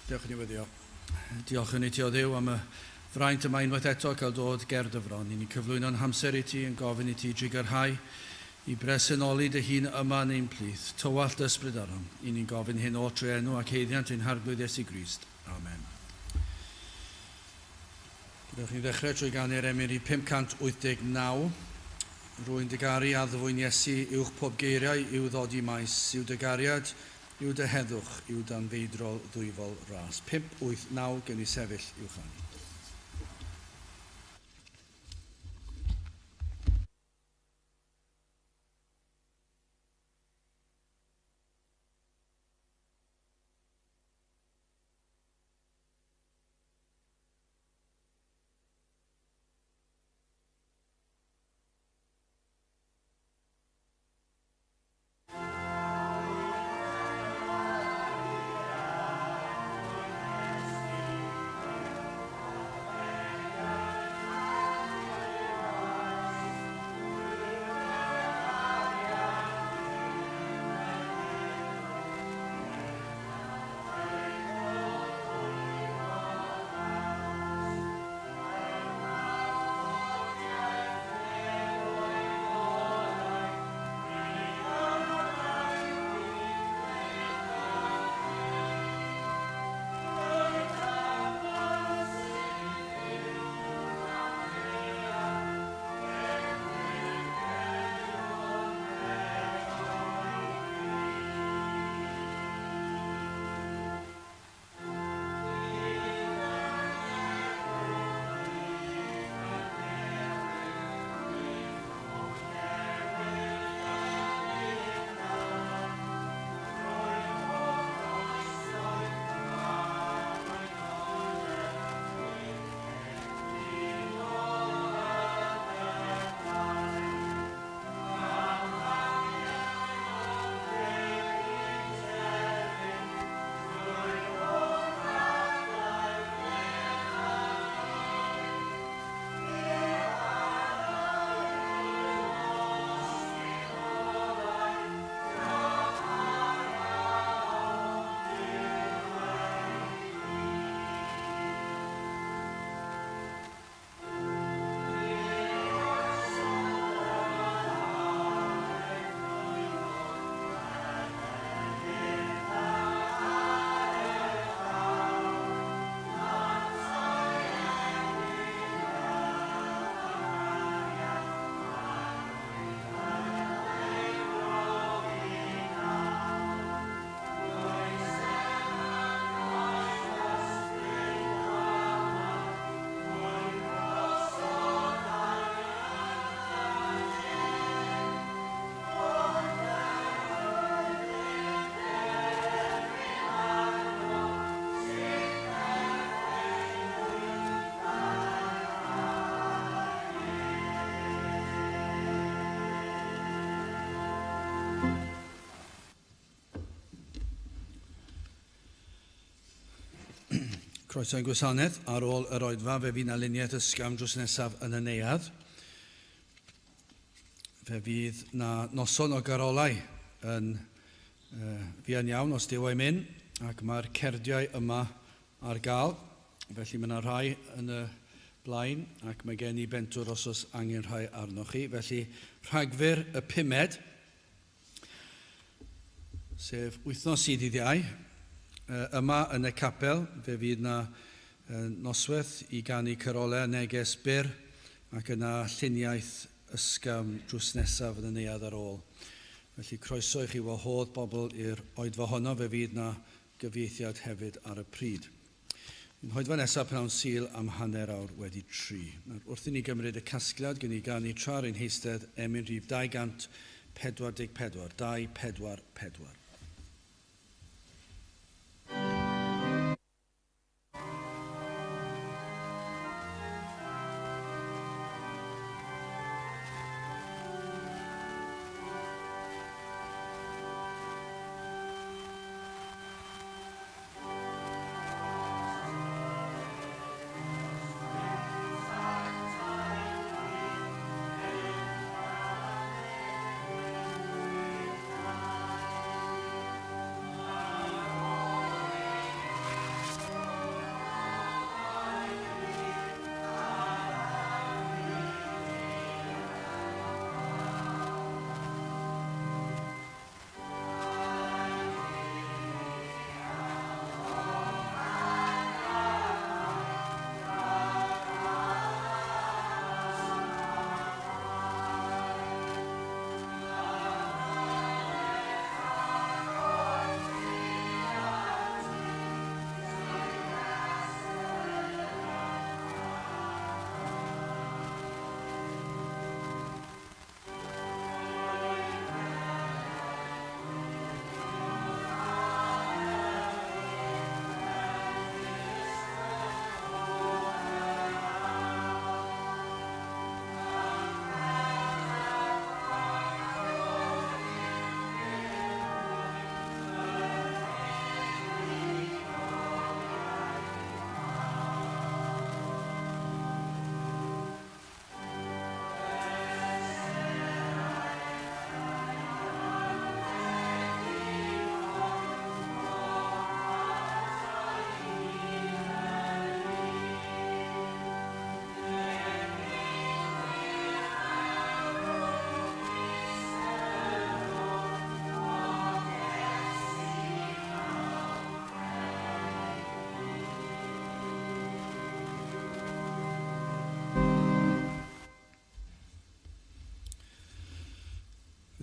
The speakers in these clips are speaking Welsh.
Diolch i ni weddio. Diolch i ni ti o Dduw am y fraint yma unwaith eto cael dod ger dy fron. I ni cyflwyno'n hamser i ti yn gofyn i ti drugarhau i bresenoli dy hun yma yn ein plith. Tywallt ysbryd arnom. I ni'n gofyn hyn o trwy enw ac haeddiant ein Harglwydd Iesu Grist. Amen. Gadewch ni ddechrau trwy ganu'r emyn rhif 589. Rwy'n dy garu addfwyn Iesu, uwch pob geiriau i'w ddodi maes, yw dy gariad, yw dy heddwch, yw d'anfeidrol ddwyfol ras. 5, 8, 9, gen i sefyll i'w chanu. Croeso i'n gwasanaeth. Ar ôl yr oedfa, fe fydd 'na luniaeth ysgafn drws nesaf yn y neuadd. Fe fydd 'na noson o garolau yn fuan iawn, os Duw o'i myn, ac mae'r cerdiau yma ar gael. Felly mae yna rhai yn y blaen, ac mae gen i bentwr os oes angen rhai arnoch chi. Felly Rhagfyr y pumed, sef wythnos i ddydd Iau. Yma yn y capel, fe fydd 'na noswaith i ganu carolau a neges byr ac yna lluniaeth ysgafn drws nesaf yn y neuadd ar ôl. Felly croeso i chi wahodd bobl i'r oedfa honno, fe fydd 'na gyfieithiad hefyd ar y pryd. Yn hoedfa nesaf pnawn Sul am 3:30. Nawr, wrth i ni gymryd y casgliad, gen i ganu tra ar ein heistedd emyn rhif 244, 244.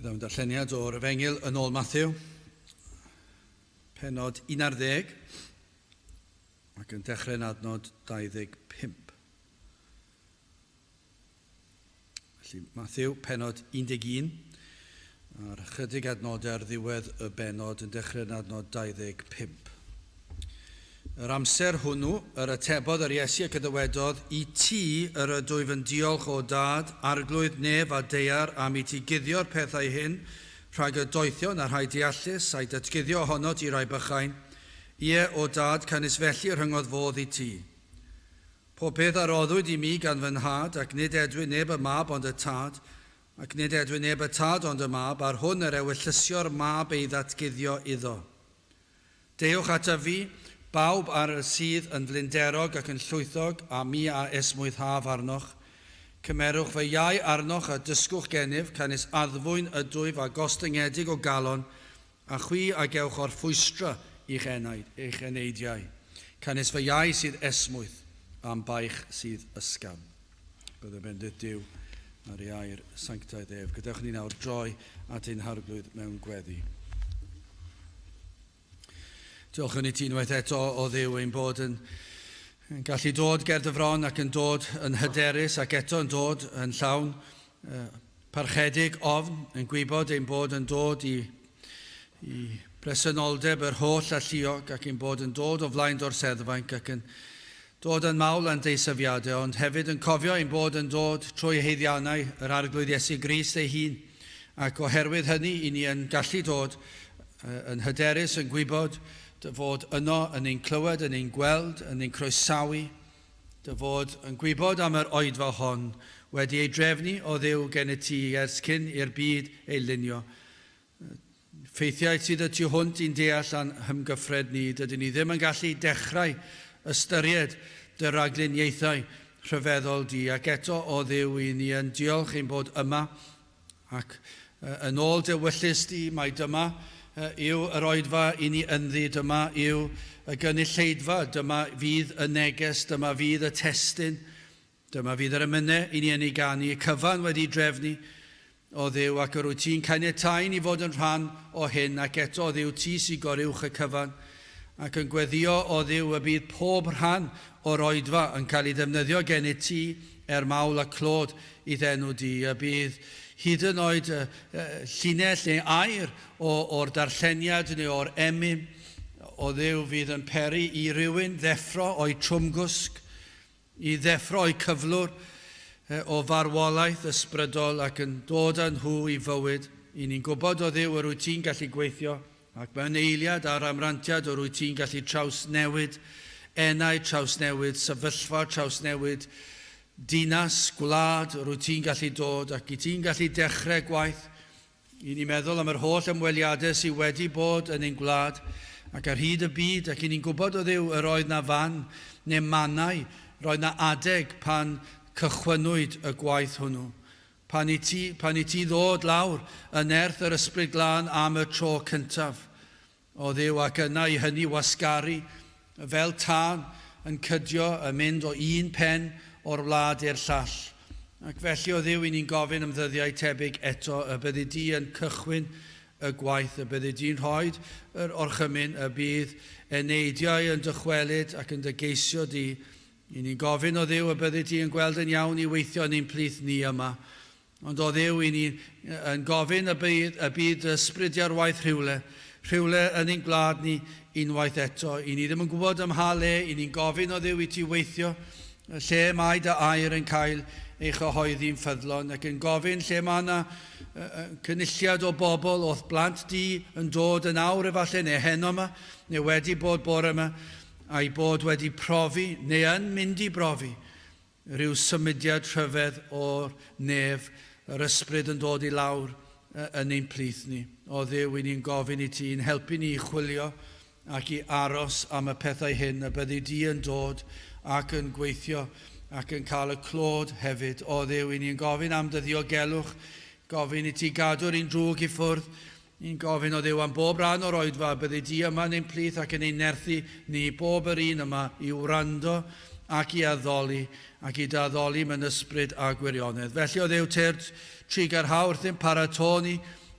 Byddwn darlleniad o'r Efengyl yn ôl Matthew, penod 11, ac yn dechrau yn adnod 25. Felly, Matthew, penod 11, a'r chydig adnodau ar ddiwedd y benod yn dechrau yn adnod 25. Yr amser hwnnw, yr atebodd yr Iesu ac y dywedodd, I ti yr ydwyf yn diolch o dad, arglwydd nef a daear am i ti guddio'r pethau hyn rhag y doethion a rhai deallus, a'i datguddio ohonot i rai bychain. Ie, o dad, canys felly rhyngodd fodd i ti. Pob peth a roddwyd i mi gan fy nhad, ac nid edwyn neb y mab ond y tad, ac nid edwyn neb y tad ond y mab, a'r hwn yr ewyllysio'r mab ei ddatguddio iddo. Deuwch ataf fi, bawb ar y sydd yn flinderog ac yn llwythog, a mi a esmwythaf arnoch. Cymerwch fy iau arnoch a dysgwch gennyf, canys addfwyn ydwyf a gostyngedig o galon, a chwi a gewch orffwystra i'ch enaid, eich eneidiau. Canys fy iau sydd esmwyth, a'm baich sydd ysgafn. Bydde bendith Duw ar ei air sanctaidd ef. Gadewch ni nawr droi at ein harglwydd mewn gweddi. Diolchwn i ti unwaith eto o Dduw ein bod yn, yn gallu dod ger dy fron ac yn dod yn hyderus ac eto yn dod yn llawn parchedig ofn, yn gwybod ein bod yn dod i, i bresenoldeb yr holl alluog ac ein bod yn dod o flaen dorseddfainc ac yn dod yn mawl a'n deisyfiadau, ond hefyd yn cofio ein bod yn dod trwy heiddiannau yr Arglwydd Iesu Grist ei hun, ac oherwydd hynny i ni yn gallu dod yn hyderus yn gwybod dy fod yno yn ein clywed, yn ein gweld, yn ein croesawu, dy fod yn gwybod am yr oedfa hon wedi ei drefnu o Dduw gennyt ti ers cyn i'r byd ei lunio. Ffeithiau sydd y tu hwnt i'n deall a'n hymgyffred ni, dydyn ni ddim yn gallu dechrau ystyried dy ragluniaethau rhyfeddol di, ac eto o Dduw i ni yn diolch ein bod yma, ac yn ôl dy ewyllys di, mai dyma yw yr oedfa i ni ynddi, dyma yw y gynulleidfa, dyma fydd y neges, dyma fydd y testun, dyma fydd yr emynau i ni yn ei ganu, y cyfan wedi drefnu o Dduw, ac yr wyt ti'n caniatáu ni fod yn rhan o hyn, ac eto o Dduw ti sy'n goruwch y cyfan, ac yn gweddio o Dduw y bydd pob rhan o'r oedfa yn cael ei ddefnyddio gennyt ti er mawl a clod i'th enw di, y bydd hyd yn oed llinell neu air o, o'r darlleniad neu o'r emyn o Dduw fydd yn peri i rywun ddeffro o'i trwmgwsg, i ddeffro o'i cyflwr o farwolaeth ysbrydol ac yn dod â nhw i fywyd. I ni'n gwybod o Dduw yr wyt ti'n gallu gweithio, ac mewn eiliad ar amrantiad yr wyt ti'n gallu trawsnewid enau, trawsnewid sefyllfa, trawsnewid dinas, gwlad, yr wyt ti'n gallu dod ac i ti'n gallu dechrau gwaith. I ni'n meddwl am yr holl ymweliadau sydd wedi bod yn ein gwlad ac ar hyd y byd, ac i ni'n gwybod o Dduw yr oedd na fan neu mannau, roedd na adeg pan cychwynnwyd y gwaith hwnnw. Pan i ti, pan i ti ddod lawr yn nerth yr Ysbryd Glân am y tro cyntaf. O Dduw, ac yna i hynny wasgaru fel tân yn cydio yn mynd o un pen o'r wlad i'r llall. Ac felly, o Dduw, i ni'n gofyn am ddyddiau tebyg eto, y byddi di yn cychwyn y gwaith, y byddi di'n rhoi yr orchymyn, y bydd eneidiau yn dychwelyd ac yn dy geisio di. I ni'n gofyn o Dduw y byddi di yn gweld yn iawn i weithio yn ein plith ni yma. Ond o Dduw, i ni yn gofyn y bydd, y bydd ysbryd ar waith rhywle, rhywle yn ein gwlad ni unwaith eto. I ni ddim yn gwybod ym mha le, i ni'n gofyn o Dduw i ti weithio lle mae dy air yn cael ei chyhoeddi'n ffyddlon, ac yn gofyn lle mae yna cynulliad o bobl o'th blant di yn dod yn awr efallai, neu heno yma, neu wedi bod bore yma, a'i bod wedi profi, neu yn mynd i brofi, rhyw symudiad rhyfedd o'r nef, yr ysbryd yn dod i lawr yn ein plith ni. O Dduw, i ni'n gofyn i ti, i'n helpu ni i chwilio ac i aros am y pethau hyn, y byddi di yn dod ac yn gweithio ac yn cael y clod hefyd. O Dduw, i ni'n gofyn am dy ddiogelwch, gofyn i ti gadw'r un drwg i ffwrdd, ni'n gofyn o Dduw am bob rhan o'r oedfa, byddi di yma yn ein plith ac yn ein nerthu ni bob yr un yma i wrando ac i addoli ac i daddoli mewn ysbryd a gwirionedd. Felly o Dduw, tyrd trugarhau wrthym paratoi ni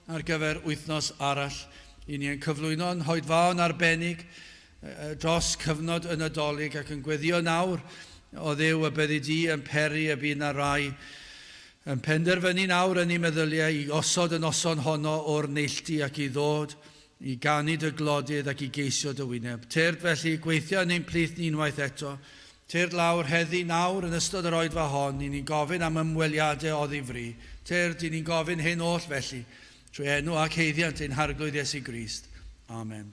ar gyfer wythnos arall. I ni yn cyflwyno yn hoedfaon arbennig dros cyfnod y Nadolig ac yn gweddio nawr o Dduw y byddi di yn peri y bydd na rai yn penderfynu nawr yn ei meddyliau i osod y noson honno o'r neilltu ac i ddod i ganu dy glodydd ac i geisio dy wyneb. Tyrd felly, gweithio yn ein plith ni unwaith eto. Tyrd lawr heddi nawr yn ystod yr oedfa hon, i ni'n gofyn am ymweliadau oddi fri. Tyrd, i ni'n gofyn hyn oll felly, trwy enw ac haeddiant ein Harglwydd Iesu Grist. Amen.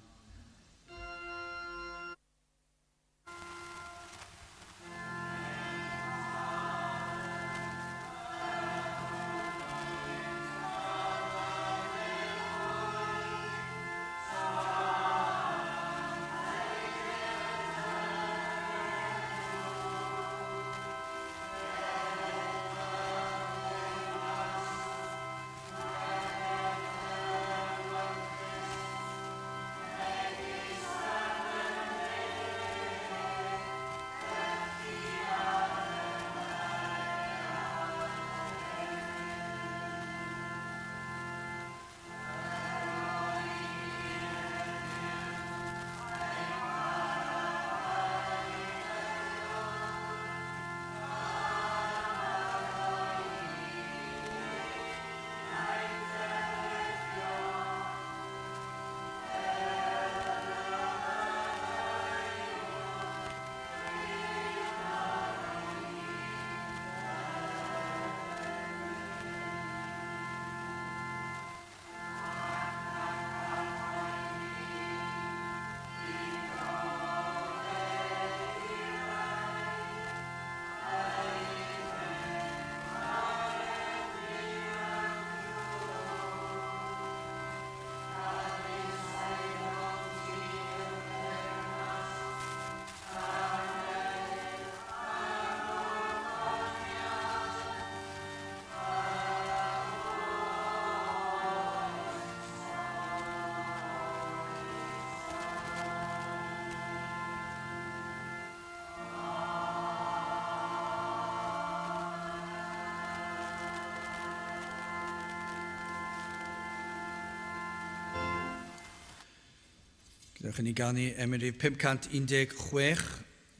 Gadewch i ni ganu emyn rhif 516.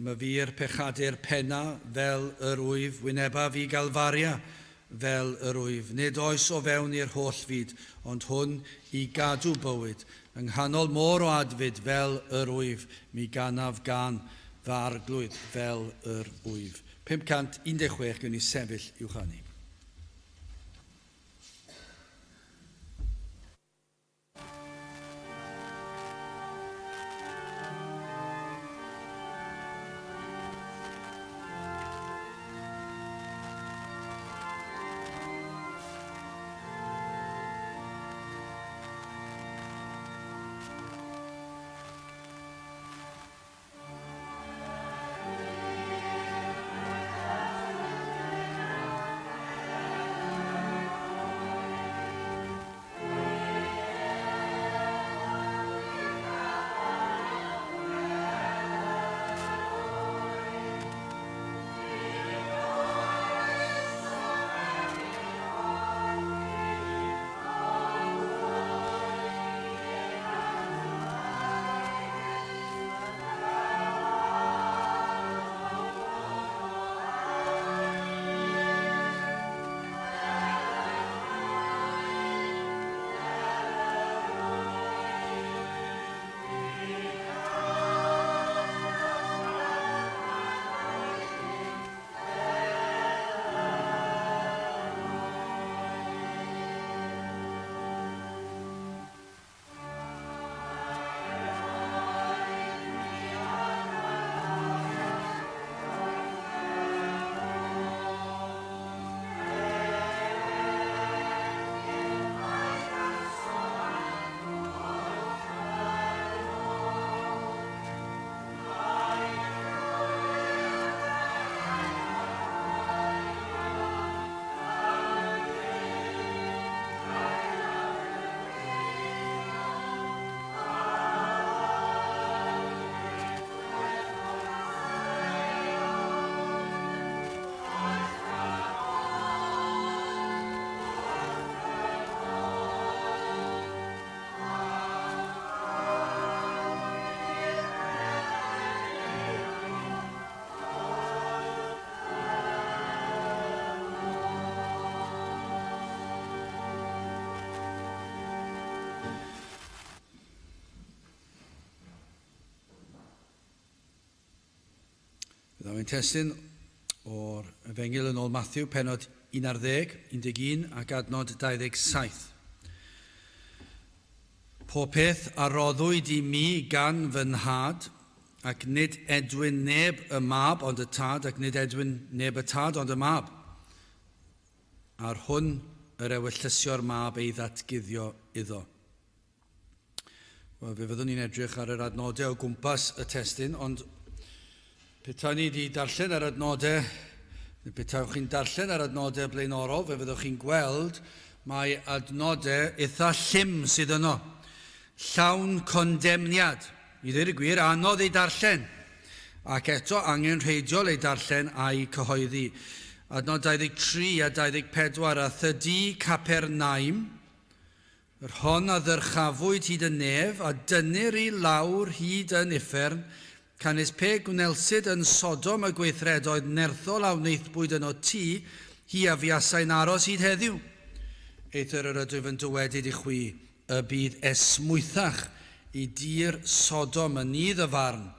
Myfi'r pechadur penna fel yr wyf, wyneba fi Galfaria fel yr wyf. Nid oes o fewn i'r holl fyd, ond hwn i gadw bywyd. Yng nghanol môr o adfyd fel yr wyf, mi ganaf gan fy arglwydd fel yr wyf. 516, gwn i sefyll i'w chanu. Mae'n testun o'r Efengyl yn ôl Matthew, penod 11, 11 ac adnod 27. Pob peth a roddwyd i mi gan fy nhad, ac nid edwyn neb y mab ond y tad, ac nid edwyn neb y tad ond y mab. A'r hwn yr ewyllysio'r mab ei ddatguddio iddo. Wel, fe fyddwn ni'n edrych ar yr adnodau o gwmpas y testun, ond petai ni wedi darllen yr adnodau, neu petai chi'n darllen yr adnodau blaenorol, fe fyddwch chi'n gweld mae adnodau eitha llym sydd yno. Llawn condemniad. I ddweud y gwir, anodd ei darllen, ac eto angenrheidiol ei darllen a'i cyhoeddi. Adnod 23 a 24, a thydi Capernaum, Yr hon a ddyrchafwyd hyd y nef, a dynnir i lawr hyd yn uffern, canys pe gwnelsid yn Sodom y gweithredoedd nerthol a wnaethpwyd yno ti, hi a fuasai'n aros hyd heddiw. Eithr yr ydwyf yn dywedyd i chwi, y bydd esmwythach i dir Sodom yn nydd y farn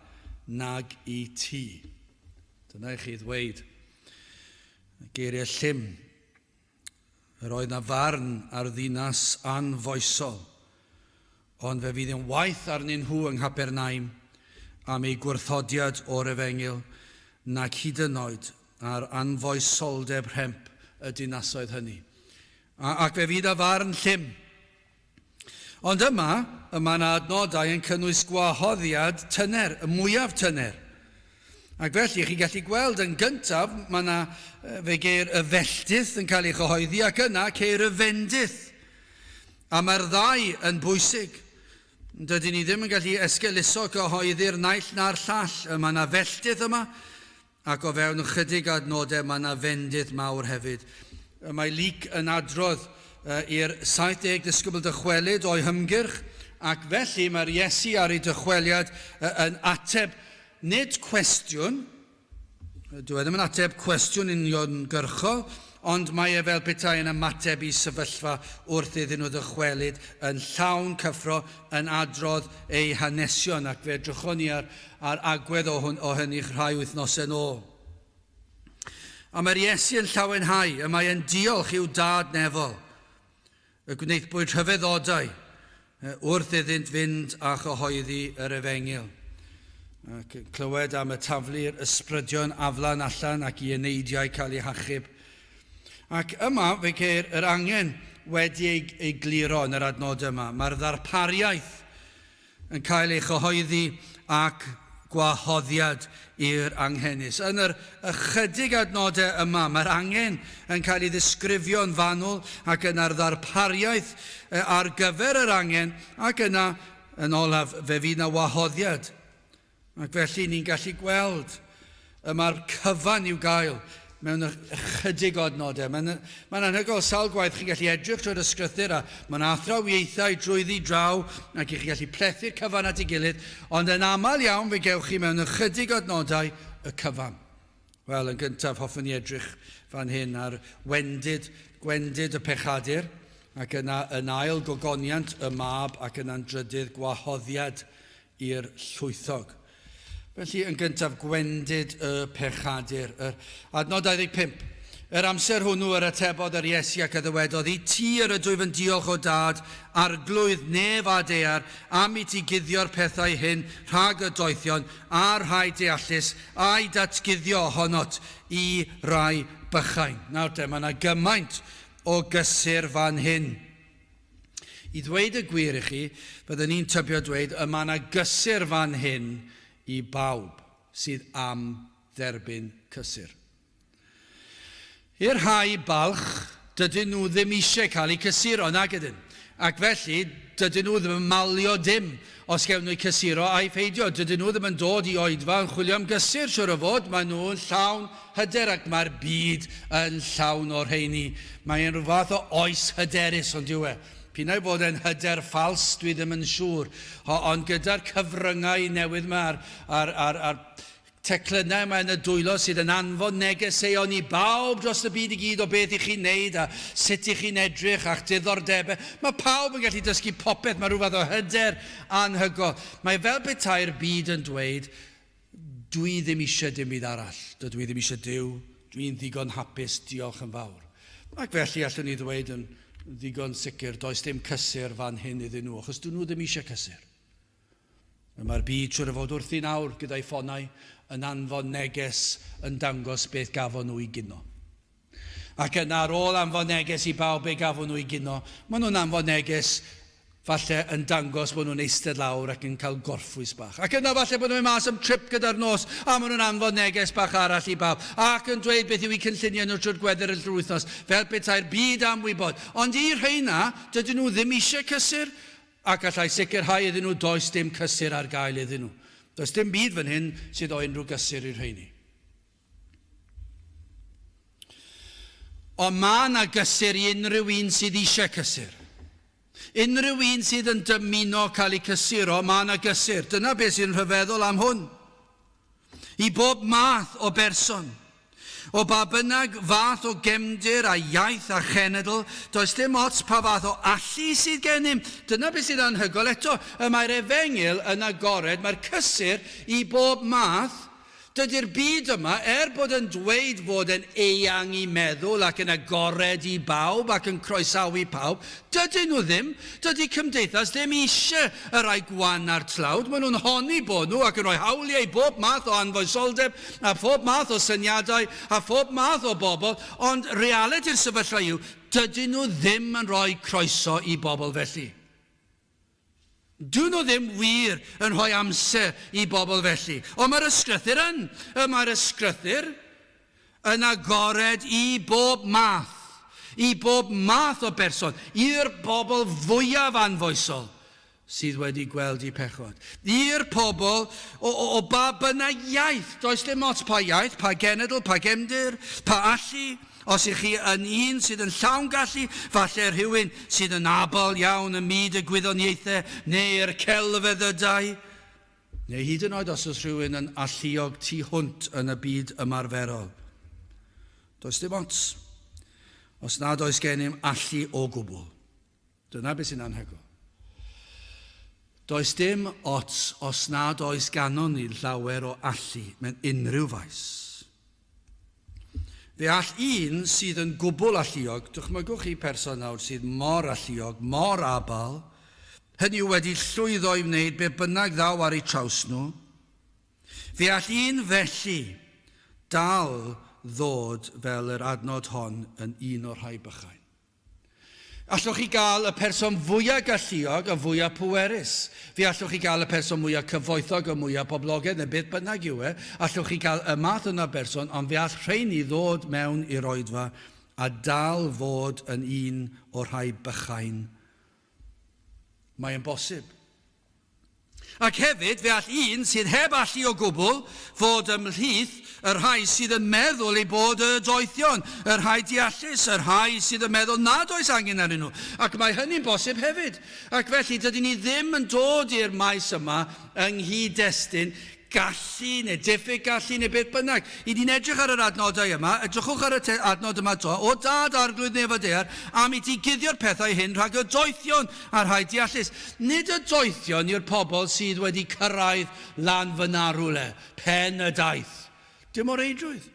nag i ti. Dyna i chi ddweud geiriau llym. Yr oedd na farn ar ddinas anfoesol, ond fe fydd yn waeth arnyn nhw yng Nghapernaum am eu gwrthodiad o'r efengyl nag hyd yn oed ar anfoesoldeb rhemp y dinasoedd hynny. A, ac fe fydd a farn llym. Ond yma, y mae yna adnodau yn cynnwys gwahoddiad tyner, y mwyaf tyner. Ac felly, chi'n gallu gweld yn gyntaf, mae yna, fe geir y felltith yn cael ei chyhoeddi, ac yna ceir y fendith. A mae'r ddau yn bwysig. Dydyn ni ddim yn gallu esgeuluso cyhoeddi'r naill na'r llall. Mae yna felltith yma, ac o fewn ychydig adnodau mae yna fendith mawr hefyd. Mae Luc yn adrodd i'r 70 disgybl dychwelyd o'i hymgyrch, ac felly mae'r Iesu ar ei dychweliad yn ateb nid cwestiwn, dyw e ddim yn ateb cwestiwn uniongyrchol, ond mae e fel petai yn ymateb i sefyllfa wrth iddyn nhw ddychwelyd yn llawn cyffro yn adrodd eu hanesion, ac fe edrychon ni ar a'r agwedd o, hwn, o hynny rhai wythnosau yn ôl. A mae'r Iesu yn llawenhau, y mae e'n diolch i'w dad nefol, y gwnaethpwyd rhyfeddodau wrth iddynt fynd a chyhoeddi yr efengyl. Ac clywed am y taflu'r ysbrydion aflan allan ac i eneidiau cael eu hachub. Ac yma fe ceir yr angen wedi ei, ei gliro yn yr adnod yma. Mae'r ddarpariaeth yn cael ei chyhoeddi ac gwahoddiad i'r anghenus. Yn yr ychydig adnodau yma, mae'r angen yn cael ei ddisgrifio'n fanwl ac yna'r ddarpariaeth ar gyfer yr angen ac yna, yn olaf, fe fydd yna wahoddiad. Ac felly ni'n gallu gweld y mae'r cyfan i'w gael mewn ychydig o adnodau. Mae'n mae anhygoel sawl gwaith chi'n gallu edrych trwy'r ysgrythur a mae'n athrawiaethau drwyddi draw ac i chi gallu plethu'r cyfan at ei gilydd, ond yn aml iawn fe gewch chi mewn ychydig o adnodau y cyfan. Wel, yn gyntaf hoffwn i edrych fan hyn ar wendid, gwendid y pechadur, ac yna yn ail gogoniant y mab ac yna'n drydydd gwahoddiad i'r llwythog. Felly, yn gyntaf, gwendid y pechadur. Yr adnod 25. Yr amser hwnnw yr atebodd yr Iesu ac a ddywedodd, I ti yr ydwyf yn diolch o dad, arglwydd nef a daear, am i ti guddio'r pethau hyn rhag y doethion a'r rhai deallus, a'i datguddio ohonot i rai bychain. Nawr te, mae yna gymaint o gysur fan hyn. I ddweud y gwir i chi, byddwn i'n tybio dweud y mae yna gysur fan hyn i bawb sydd am dderbyn cysur. I'r rhai balch, dydyn nhw ddim eisiau cael eu cysuro, nag ydyn? Ac felly, dydyn nhw ddim yn malio dim os gewn nhw eu cysuro a'i pheidio. Dydyn nhw ddim yn dod i oedfa yn chwilio am gysur, siwr o fod. Maen nhw'n llawn hyder ac mae'r byd yn llawn o'r rheini. Mae'n rhyw fath o oes hyderus, ond yw e? P'un ai fod e'n hyder ffals, dwi ddim yn siŵr. Ond gyda'r cyfryngau newydd yma a'r, a'r, a'r, a'r teclynnau yma yn y dwylo sydd yn anfon negeseuon i bawb dros y byd i gyd o beth i chi'n neud a sut i chi'n edrych a'ch diddordebau. Mae pawb yn gallu dysgu popeth, mae rhyw fath o hyder anhygoel. Mae fel petai'r byd yn dweud, Dwi ddim eisiau dim byd arall. Dydw i ddim eisiau Duw. Dwi'n ddigon hapus, diolch yn fawr. Ac felly allwn ni ddweud yn ddigon sicr, does dim cysur fan hyn iddyn nhw, achos dyn nhw ddim eisiau cysur. Y mae'r byd siwr o fod wrthi nawr gyda'i ffonau yn anfon neges yn dangos beth gafon nhw i gino. Ac yna ar ôl anfon neges i bawb be gafon nhw i gino, maen nhw'n anfon neges falle yn dangos bod nhw'n eistedd lawr ac yn cael gorffwys bach. Ac yna falle bod nhw'n mynd mas am trip gyda'r nos a maen nhw'n anfon neges bach arall i bawb ac yn dweud beth yw eu cynlluniau nhw trwy'r gweddill yr wythnos, fel petai'r byd am wybod. Ond i'r rheina, dydyn nhw ddim eisiau cysur, ac allai sicrhau iddyn nhw does dim cysur ar gael iddyn nhw. Does dim byd fan hyn sydd o unrhyw gysur i'r rheini. Ond mae yna gysur i unrhyw un sydd eisiau cysur. Unrhyw un sydd yn dymuno cael eu cysuro, mae yna gysur. Dyna beth sy'n rhyfeddol am hwn. I bob math o berson, o ba bynnag fath o gefndir a iaith a chenedl, does dim ots pa fath o allu sydd gennym. Dyna beth sydd anhygoel eto. Y mae'r efengyl yn agored, mae'r cysur i bob math. Dydy'r byd yma, er bod yn dweud fod yn eang i meddwl ac yn agored i bawb ac yn croesawu pawb, dydyn nhw ddim. Dydy cymdeithas ddim eisiau y rhai gwan a'r tlawd. Maen nhw'n honni bod nhw ac yn rhoi hawliau i bob math o anfoesoldeb a phob math o syniadau a phob math o bobl, ond realiti'r sefyllfa yw, dydyn nhw ddim yn rhoi croeso i bobl felly. Dyn nhw ddim wir yn rhoi amser i bobl felly. Ond mae'r ysgrythur yn. Y mae'r ysgrythur yn agored i bob math. I bob math o berson. I'r bobl fwyaf anfoesol sydd wedi gweld eu pechod. I'r pobl o, o, o ba bynnag iaith. Does dim ots pa iaith, pa genedl, pa gefndir, pa allu. Os ych chi yn un sydd yn llawn gallu, falle rhywun sydd yn abl iawn ym myd y gwyddoniaethau neu'r celfyddydau, neu hyd yn oed os oes rhywun yn alluog tu hwnt yn y byd ymarferol. Does dim ots os nad oes gennym allu o gwbl. Dyna beth sy'n anhygoel. Does dim ots os nad oes ganon ni llawer o allu mewn unrhyw faes. Fe all un sydd yn gwbl alluog, dychmygwch chi person nawr sydd mor alluog, mor abal, hynny yw wedi llwyddo i wneud be bynnag ddaw ar eu traws nhw, fe all un felly dal ddod fel yr adnod hon yn un o'r rhai bychain. Allwch chi gael y person fwyaf galluog a fwyaf pwerus. Fe allwch chi gael y person mwyaf cyfoethog a mwyaf poblogaidd neu beth bynnag yw e. Allwch chi gael y math yna berson, ond fe all rheini ddod mewn i'r oedfa a dal fod yn un o'r rhai bychain. Mae'n bosib. Ac hefyd, fe all un sydd heb allu o gwbl fod ymhlith y rhai sydd yn meddwl eu bod y doethion, y rhai deallus, y rhai sydd yn meddwl nad oes angen arnyn nhw. Ac mae hynny'n bosib hefyd. Ac felly, dydyn ni ddim yn dod i'r maes yma yng nghyd-destun gallu neu diffyg gallu neu beth bynnag. I ni'n edrych ar yr adnodau yma, edrychwch ar y adnod yma to, o dad arglwydd nef a daear, am i ti guddio'r pethau hyn rhag y doethion a'r rhai deallus. Nid y doethion yw'r pobl sydd wedi cyrraedd lan fyna rhywle, pen y daith. Dim o reidrwydd.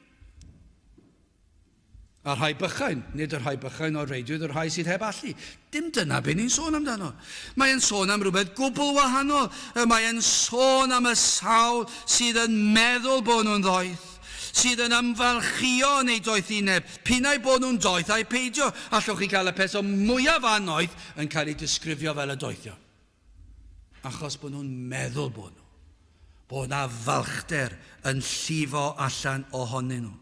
A'r rhai bychain, nid y rhai bychain o'r reidrwydd, y rhai sydd heb allu. Dim dyna be ni'n sôn amdano. Mae'n sôn am rhywbeth gwbl wahanol. Mae'n sôn am y sawl sydd yn meddwl bod nhw'n ddoeth, sydd yn ymfalchïo yn eu doethineb, p'un ai bod nhw'n doeth ai peidio. Allwch chi gael y person mwyaf annoeth yn cael ei disgrifio fel y doethion. Achos bod nhw'n meddwl bod nhw. Bod 'na falchder yn llifo allan ohonyn nhw.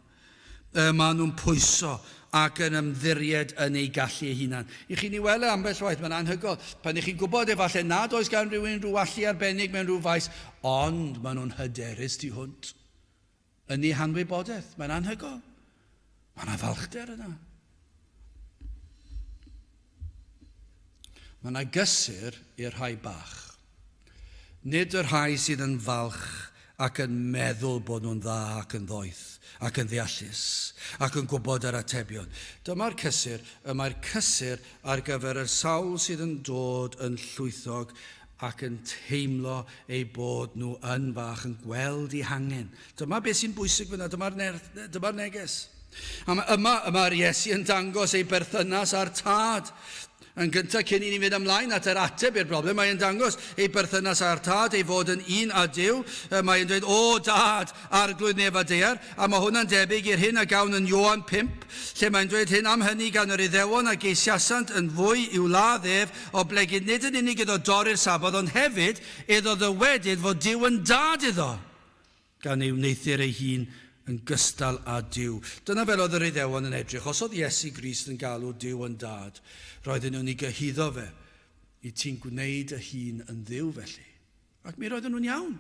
Y maen nhw'n pwyso ac yn ymddiried yn eu gallu eu hunan. I chi'n ei weld e ambell waith, mae'n anhygoel. Pan ych chi'n gwybod efallai nad oes gan rhywun rhyw allu arbennig mewn rhyw faes, ond maen nhw'n hyderus tu hwnt yn eu hanwybodaeth. Mae'n anhygoel. Mae yna falchder yna. Mae yna gysur i'r rhai bach. Nid y rhai sydd yn falch ac yn meddwl bod nhw'n dda ac yn ddoeth ac yn ddeallus ac yn gwybod yr atebion. Dyma'r cysur, y mae'r cysur ar gyfer y sawl sydd yn dod yn llwythog ac yn teimlo eu bod nhw yn fach, yn gweld eu hangen. Dyma beth sy'n bwysig fyna, dyma'r dyma neges. A yma, yma'r Iesu yn dangos ei berthynas â'r Tad. Yn gyntaf, cyn i ni fynd ymlaen at yr ateb i'r broblem, mae'n dangos ei berthynas â'r Tad, ei fod yn un â Duw. Mae'n dweud, O Dad, arglwydd nef a daear. A mae hwnna'n debyg i'r hyn a gawn yn Ioan 5, lle mae'n dweud hyn am hynny gan yr Iddewon a geisiasant yn fwy i'w ladd ef, oblegid nid yn unig iddo dorri'r Saboth, ond hefyd iddo ddywedyd fod Duw yn dad iddo, gan ei wneuthur ei hun yn gystal â Duw. Dyna fel oedd yr Iddewon yn edrych. Os oedd Iesu Grist yn galw Duw yn dad, roedden nhw'n ei gyhuddo fe. I ti'n gwneud y hun yn Dduw felly. Ac mi roedden nhw'n iawn.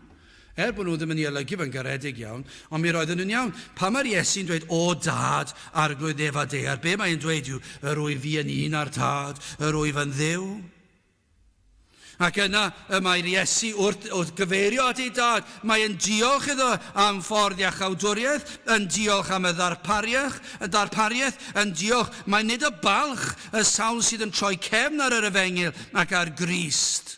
Er bod nhw ddim yn ei olygu fe'n garedig iawn, ond mi roedden nhw'n iawn. Pan mae'r Iesu'n dweud, O dad, arglwydd nef a daear, be mae'n dweud yw, yr wyf fi yn un â'r tad, yr wyf yn Dduw. Ac yna y mae'r Iesu wrth, wrth gyfeirio at ei dad, mae'n diolch iddo am ffordd iachawdwriaeth, yn diolch am y ddarpariaeth, y darpariaeth, yn diolch, mae nid y balch y sawl sydd yn troi cefn ar yr efengyl ac ar Grist.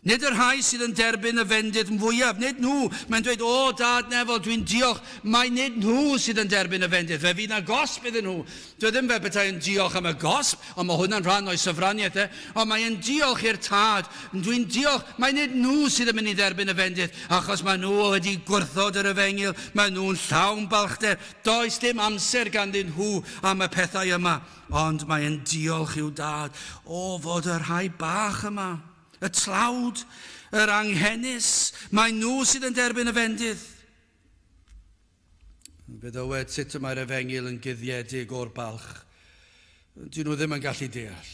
Nid y rhai sydd yn derbyn y fendith fwyaf, nid nhw. Mae'n dweud, o dad nefol, dwi'n diolch. Mae nid nhw sydd yn derbyn y fendith. Fe fydd na gosb iddyn nhw. Dwi ddim fel petai yn diolch am y gosb, ond mae hwnna'n rhan o'i sofraniaeth e. Ond mae'n diolch i'r tad. Dwi'n diolch. Mae nid nhw sydd yn mynd i dderbyn y fendith, achos mae nhw wedi gwrthod yr efengyl. Mae nhw'n llawn balchder. Does dim amser ganddyn nhw am y pethau yma. Ond mae'n diolch i'w dad o fod y rhai bach yma, y tlawd, yr anghenus, mae nhw sydd yn derbyn y fendith. Fe ddywed sut y mae'r efengyl yn guddiedig o'r balch. Dyn nhw ddim yn gallu deall.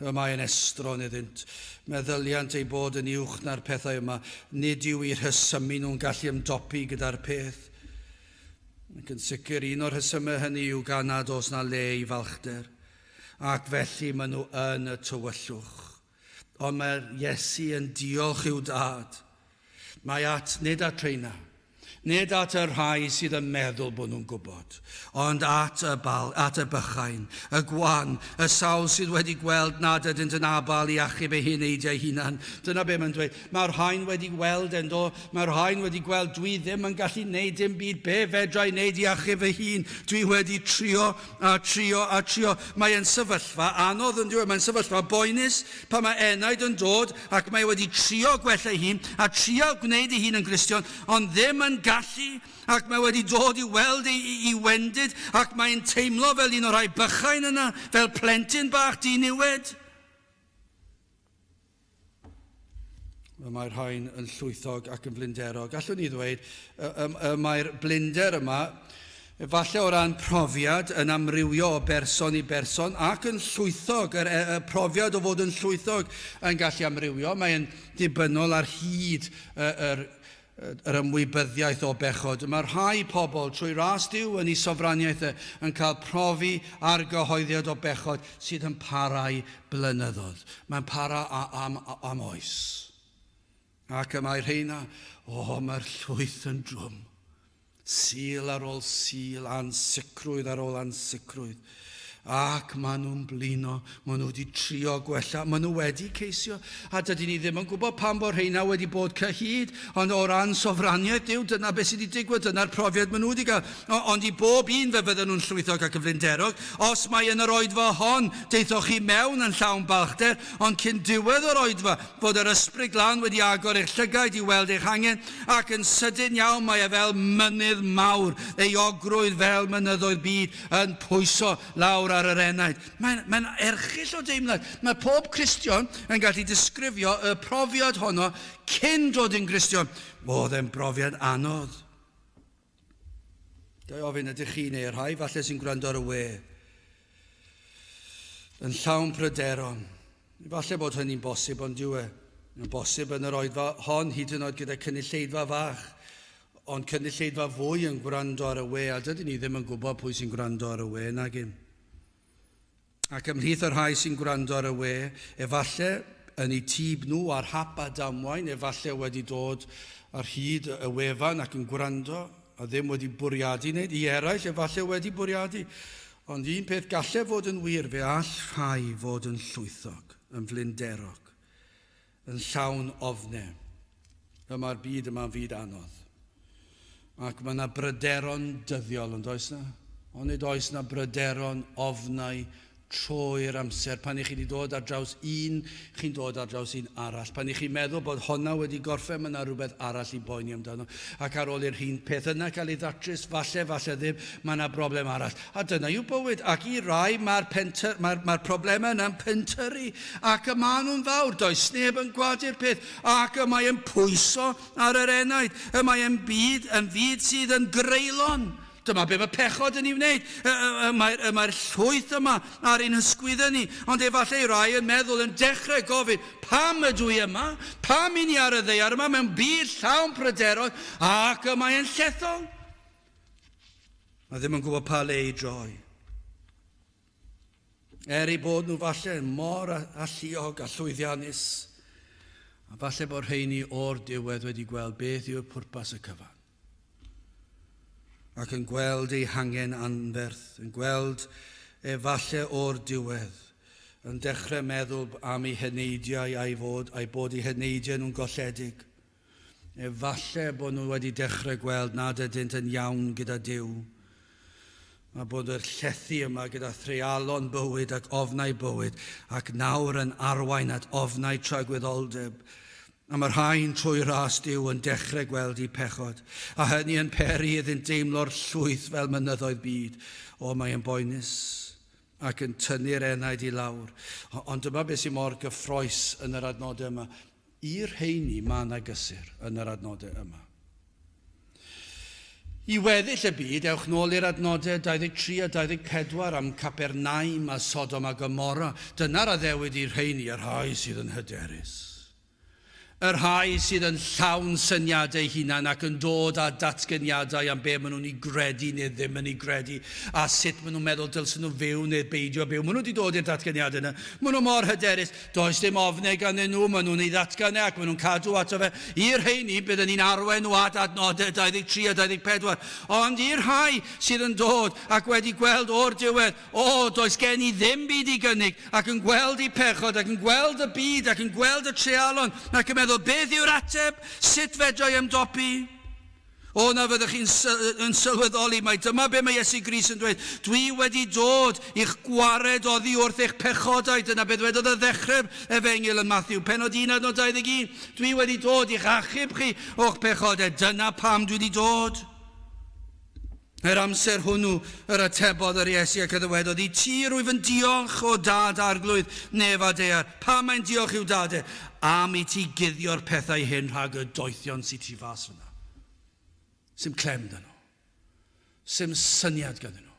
Y mae yn estron iddynt. Meddyliant eu bod yn uwch na'r pethau yma. Nid yw eu rhesymu nhw'n gallu ymdopi gyda'r peth. Ac yn sicr, un o'r rhesymau hynny yw gan nad oes na le i falchder, ac felly maen nhw yn y tywyllwch. Ond mae'r Iesu yn diolch i'w dad. Mae at, nid at rheina, nid at y rhai sydd yn meddwl bod nhw'n gwybod, ond at y, bal, at y bychain, y gwan, y sawl sydd wedi gweld nad ydynt yn abal i achub eu heneidiau hunan. Dyna be mae'n dweud. Mae'r rhain wedi gweld yn do, mae'r rhain wedi gweld dwi ddim yn gallu neud dim byd, be fedra i neud i achub fy hun? Dwi wedi trio a trio a trio. Mae'n sefyllfa anodd yn diwedd, mae'n sefyllfa boenus pan mae enaid yn dod ac mae wedi trio gwella ei hun a trio gwneud ei hun yn Gristion, ond ddim yn gallu ac mae wedi dod i weld ei, ei, ei wendid ac mae'n teimlo fel un o'r rhai bychain yna, fel plentyn bach diniwed. Y mae'r rhain yn llwythog ac yn flinderog. Gallwn ni ddweud, y, y, y mae'r blinder yma, efallai o ran profiad, yn amrywio o berson i berson ac yn llwythog. Yr, y, y profiad o fod yn llwythog yn gallu amrywio. Mae'n dibynnol ar hyd y, yr, yr ymwybyddiaeth o bechod. Mae rhai pobl trwy ras Duw yn ei sofraniaeth e yn cael profi argyhoeddiad o bechod sydd yn parau blynyddoedd. Mae'n para am, am oes. Ac y mae rheina, o, oh, mae'r llwyth yn drwm. Sul ar ôl Sul, ansicrwydd ar ôl ansicrwydd. Ac maen nhw'n blino, maen nhw wedi trio gwella, maen nhw wedi ceisio. A dydyn ni ddim yn gwybod pam bod rheina wedi bod cyhyd, ond o ran sofraniaeth Duw, dyna beth sydd wedi digwydd, dyna'r profiad maen nhw wedi cael. Ond i bob un fe fydden nhw'n llwythog ac yn flinderog, os mae yn yr oedfa hon, deithoch chi mewn yn llawn balchder, ond cyn diwedd yr oedfa, fod yr Ysbryd Glân wedi agor eich llygaid i weld eich angen, ac yn sydyn iawn mae e fel mynydd mawr, euogrwydd fel mynyddoedd byd, yn pwyso lawr ar yr enaid. Mae'n mae erchyll o deimlad. Mae pob Cristion yn gallu disgrifio y profiad honno cyn dod yn Gristion. Oedd e'n brofiad anodd. Ga i ofyn ydych chi neu rhai falle sy'n gwrando ar y we yn llawn pryderon. Falle bod hynny'n bosib, ond dyw e. Yn bosib yn yr oedfa hon, hyd yn oed gyda cynulleidfa fach, ond cynulleidfa fwy yn gwrando ar y we, a dydyn ni ddim yn gwybod pwy sy'n gwrando ar y we, nag un. Ac ymhlith y rhai sy'n gwrando ar y we, efallai yn eu tîb nhw ar hap a damwain, efallai wedi dod ar hyd y wefan ac yn gwrando, a ddim wedi bwriadu wneud, i eraill efallai wedi bwriadu. Ond un peth gallai fod yn wir, fe all rhai fod yn llwythog, yn flinderog, yn llawn ofnau. Y mae'r byd yma'n fyd anodd. Ac mae yna bryderon dyddiol, yn does na? Onid oes na bryderon, ofnau, trwy'r amser. Pan i chi wedi dod ar draws un, chi'n dod ar draws un arall. Pan i chi'n meddwl bod honna wedi gorffen, mae yna rhywbeth arall i boeni amdano. Ac ar ôl i'r hun peth yna cael ei ddatrys, falle, falle ddim, mae yna broblem arall. A dyna yw bywyd. Ac i rai mae'r mae, mae problemau yna'n pentyrru. Ac y maen nhw'n fawr. Does neb yn gwadu'r peth. Ac y mae yn pwyso ar yr enaid. Y mae yn byd, yn fyd sydd yn greulon. Dyma be mae pechod yn ei wneud. Mae'r mae llwyth yma ar ein hysgwyddau ni. Ond efallai rai yn meddwl yn dechrau gofyn, pam ydw i yma? Pam i ni ar y ddaear yma mewn byd llawn pryderon ac y mae'n llethol? Mae ddim yn gwybod pa le i droi. Er eu bod nhw falle mor alluog a llwyddiannus, a falle bod rheini o'r diwedd wedi gweld beth yw'r pwrpas y cyfan. Ac yn gweld eu hangen anferth, yn gweld efalle o'r diwedd, yn dechrau meddwl am eu heneidiau a'i fod, a'i bod eu heneidiau nhw'n golledig. Efallai bod nhw wedi dechrau gweld nad ydynt yn iawn gyda Duw. Mae bod yr llethu yma gyda threialon bywyd ac ofnau bywyd, ac nawr yn arwain at ofnau tragwyddoldeb. A mae rhain trwy ras Duw yn dechrau gweld eu pechod, a hynny yn peri iddynt deimlo'r llwyth fel mynyddoedd byd. O, mae yn boenus ac yn tynnu'r enaid i lawr. Ond dyma beth sy'n mor gyffrous yn yr adnodau yma. I'r rheini mae yna gysur yn yr adnodau yma. I weddill y byd, ewch nôl i'r adnodau 23 a 24 am Capernaum a Sodom a Gomorra. Dyna'r addewid i'r rheini, y rhai sydd yn hyderus. Y rhai sydd yn llawn syniadau hunan ac yn dod â datganiadau am be maen nhw'n ei gredu neu ddim yn ei gredu a sut maen nhw'n meddwl dylsyn nhw fyw neu beidio byw. Maen nhw wedi dod i'r datganiadau yna. Maen nhw mor hyderus. Does dim ofnau ganddyn nhw, maen nhw'n ei ddatgan e ac maen nhw'n cadw ato fe. I'r rheini, byddwn ni'n arwain nhw at adnodau 23 a 24. Ond i'r rhai sydd yn dod ac wedi gweld o'r diwedd, O, does gen i ddim byd i gynnig, ac yn gweld eu pechod, ac yn gweld y byd, ac yn gweld y treialon, ac yn meddwl, beth yw'r ateb? Sut fedra i ymdopi? O, na fyddwch chi'n yn sylweddoli mai dyma be mae Iesu Grist yn dweud. Dwi wedi dod i'ch gwared oddi wrth eich pechodau. Dyna beth dwedodd ar ddechrau'r efengyl yn Matthew, pennod 1 adnod 21. Dwi wedi dod i'ch achub chi o'ch pechodau. Dyna pam dwi wedi dod. Yr amser hwnnw yr atebodd yr Iesu ac y ddywedodd, I ti rwyf yn diolch, o Dad Arglwydd, nef a daear. Pam mae'n diolch i'w dad e? Am i ti guddio'r pethau hyn rhag y doethion sydd tu fas fyna. Sim clem 'da nhw. Sim syniad ganddyn nhw.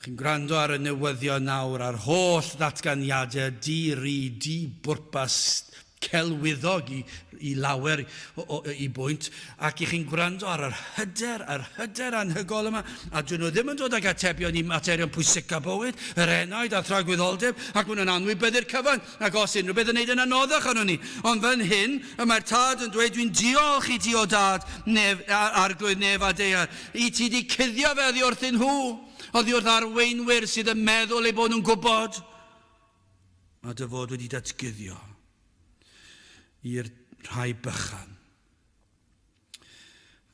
Chi'n gwrando ar y newyddion nawr a'r holl ddatganiadau di-ri, di-bwrpas, celwyddog i, i lawer o, o, i bwynt, ac i chi'n gwrando ar yr hyder, yr hyder anhygol yma, a dyn nhw ddim yn dod ag atebion i materion pwysica bywyd, yr enaid a thragwyddoldeb, ac maen nhw'n anwybyddu'r cyfan, ac os unrhyw beth yn neud yn anoddach arnon ni. Ond fan hyn, y mae'r tad yn dweud, dwi'n diolch i ti o dad, nef, arglwydd nef a daear, i ti di cuddio fe oddi wrthyn nhw, oddi wrth arweinwyr sydd yn meddwl eu bod nhw'n gwybod, a dy fod wedi datguddio i'r rhai bychan.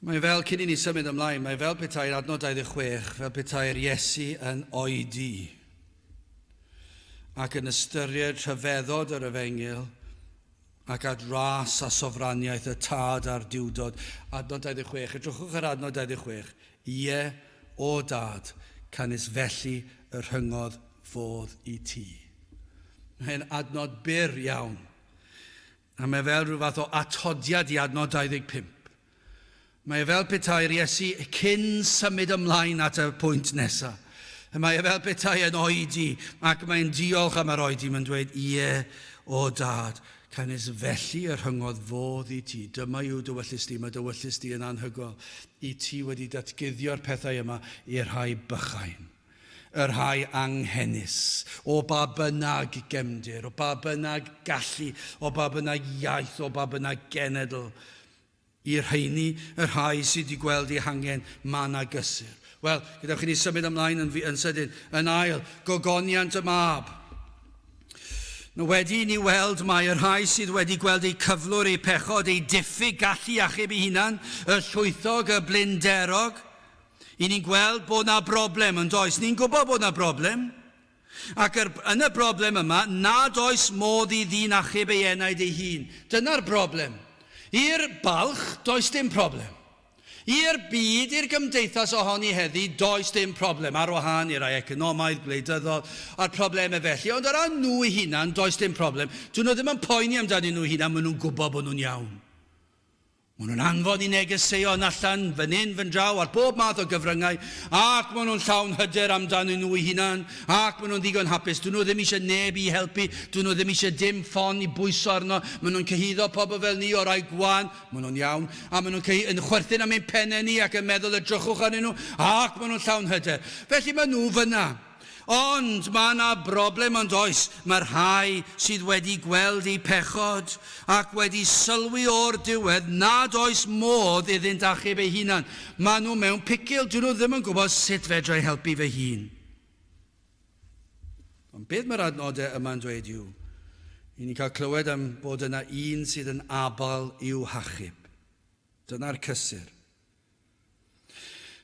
Mae fel, cyn i ni symud ymlaen, mae fel petai'r adnod 26, fel petai'r Iesu yn oedi ac yn ystyried rhyfeddod yr efengyl ac at ras a sofraniaeth y Tad a'r Duwdod. Adnod 26, edrychwch ar adnod 26. Ie, o Dad, canys felly y rhyngodd fodd i ti. Mae'n adnod byr iawn. A mae fel rhyw fath o atodiad i adnod 25. Mae e fel petai'r Iesu cyn symud ymlaen at y pwynt nesaf. Mae e fel petai yn oedi ac mae'n diolch am yr oedi. Mae'n dweud, ie, o dad, canys felly y rhyngodd fodd i ti. Dyma yw dy wyllys di, mae dy wyllys di yn anhygoel. I ti wedi datguddio'r pethau yma i'r rhai bychain, y rhai anghenus, o ba bynnag gefndir, o ba bynnag gallu, o ba bynnag iaith, o ba bynnag genedl. I'r rheini, y rhai sydd wedi gweld eu hangen, mae 'na gysur. Wel, gadewch i ni symud ymlaen yn, yn sydyn. Yn ail, gogoniant y mab. Wedi i ni weld mai y rhai sydd wedi gweld eu cyflwr, eu pechod, eu diffyg gallu achub eu hunan, y llwythog, y blinderog, i ni'n gweld bod na broblem, yn does? Ni'n gwybod bod na broblem. Ac yr, yn y broblem yma, nad oes modd i ddyn achub ei enaid ei hun. Dyna'r broblem. I'r balch, does dim problem. I'r byd, i'r gymdeithas ohoni heddi, does dim problem, ar wahân i rai economaidd, gwleidyddol, a'r problemau felly, ond o ran nhw eu hunan, does dim problem. Dyn nhw ddim yn poeni amdanyn nhw hunan, maen nhw'n gwybod bod nhw'n iawn. Maen nhw'n anfon i negeseuon allan fan hyn, fan draw, ar bob math o gyfryngau, ac maen nhw'n llawn hyder amdanyn nhw eu hunan, ac maen nhw'n ddigon hapus. Dyn nhw ddim eisiau neb i helpu, dyn nhw ddim eisiau dim ffon i bwyso arno. Maen nhw'n cyhuddo pobl fel ni o rai gwan, maen nhw'n iawn, a maen nhw'n yn chwerthin am ein pennau ni ac yn meddwl edrychwch arnyn nhw, ac maen nhw'n llawn hyder. Felly maen nhw fyna. Ond mae yna broblem ond oes, mae rhai sydd wedi gweld eu pechod ac wedi sylwi o'r diwedd nad oes modd iddynt achub eu hunan. Maen nhw mewn picil, dyn nhw ddim yn gwybod sut fedra i helpu fy hun. Ond beth mae'r adnodau yma'n dweud yw, i ni'n cael clywed am bod yna un sydd yn abal i'w hachub. Dyna'r cysur.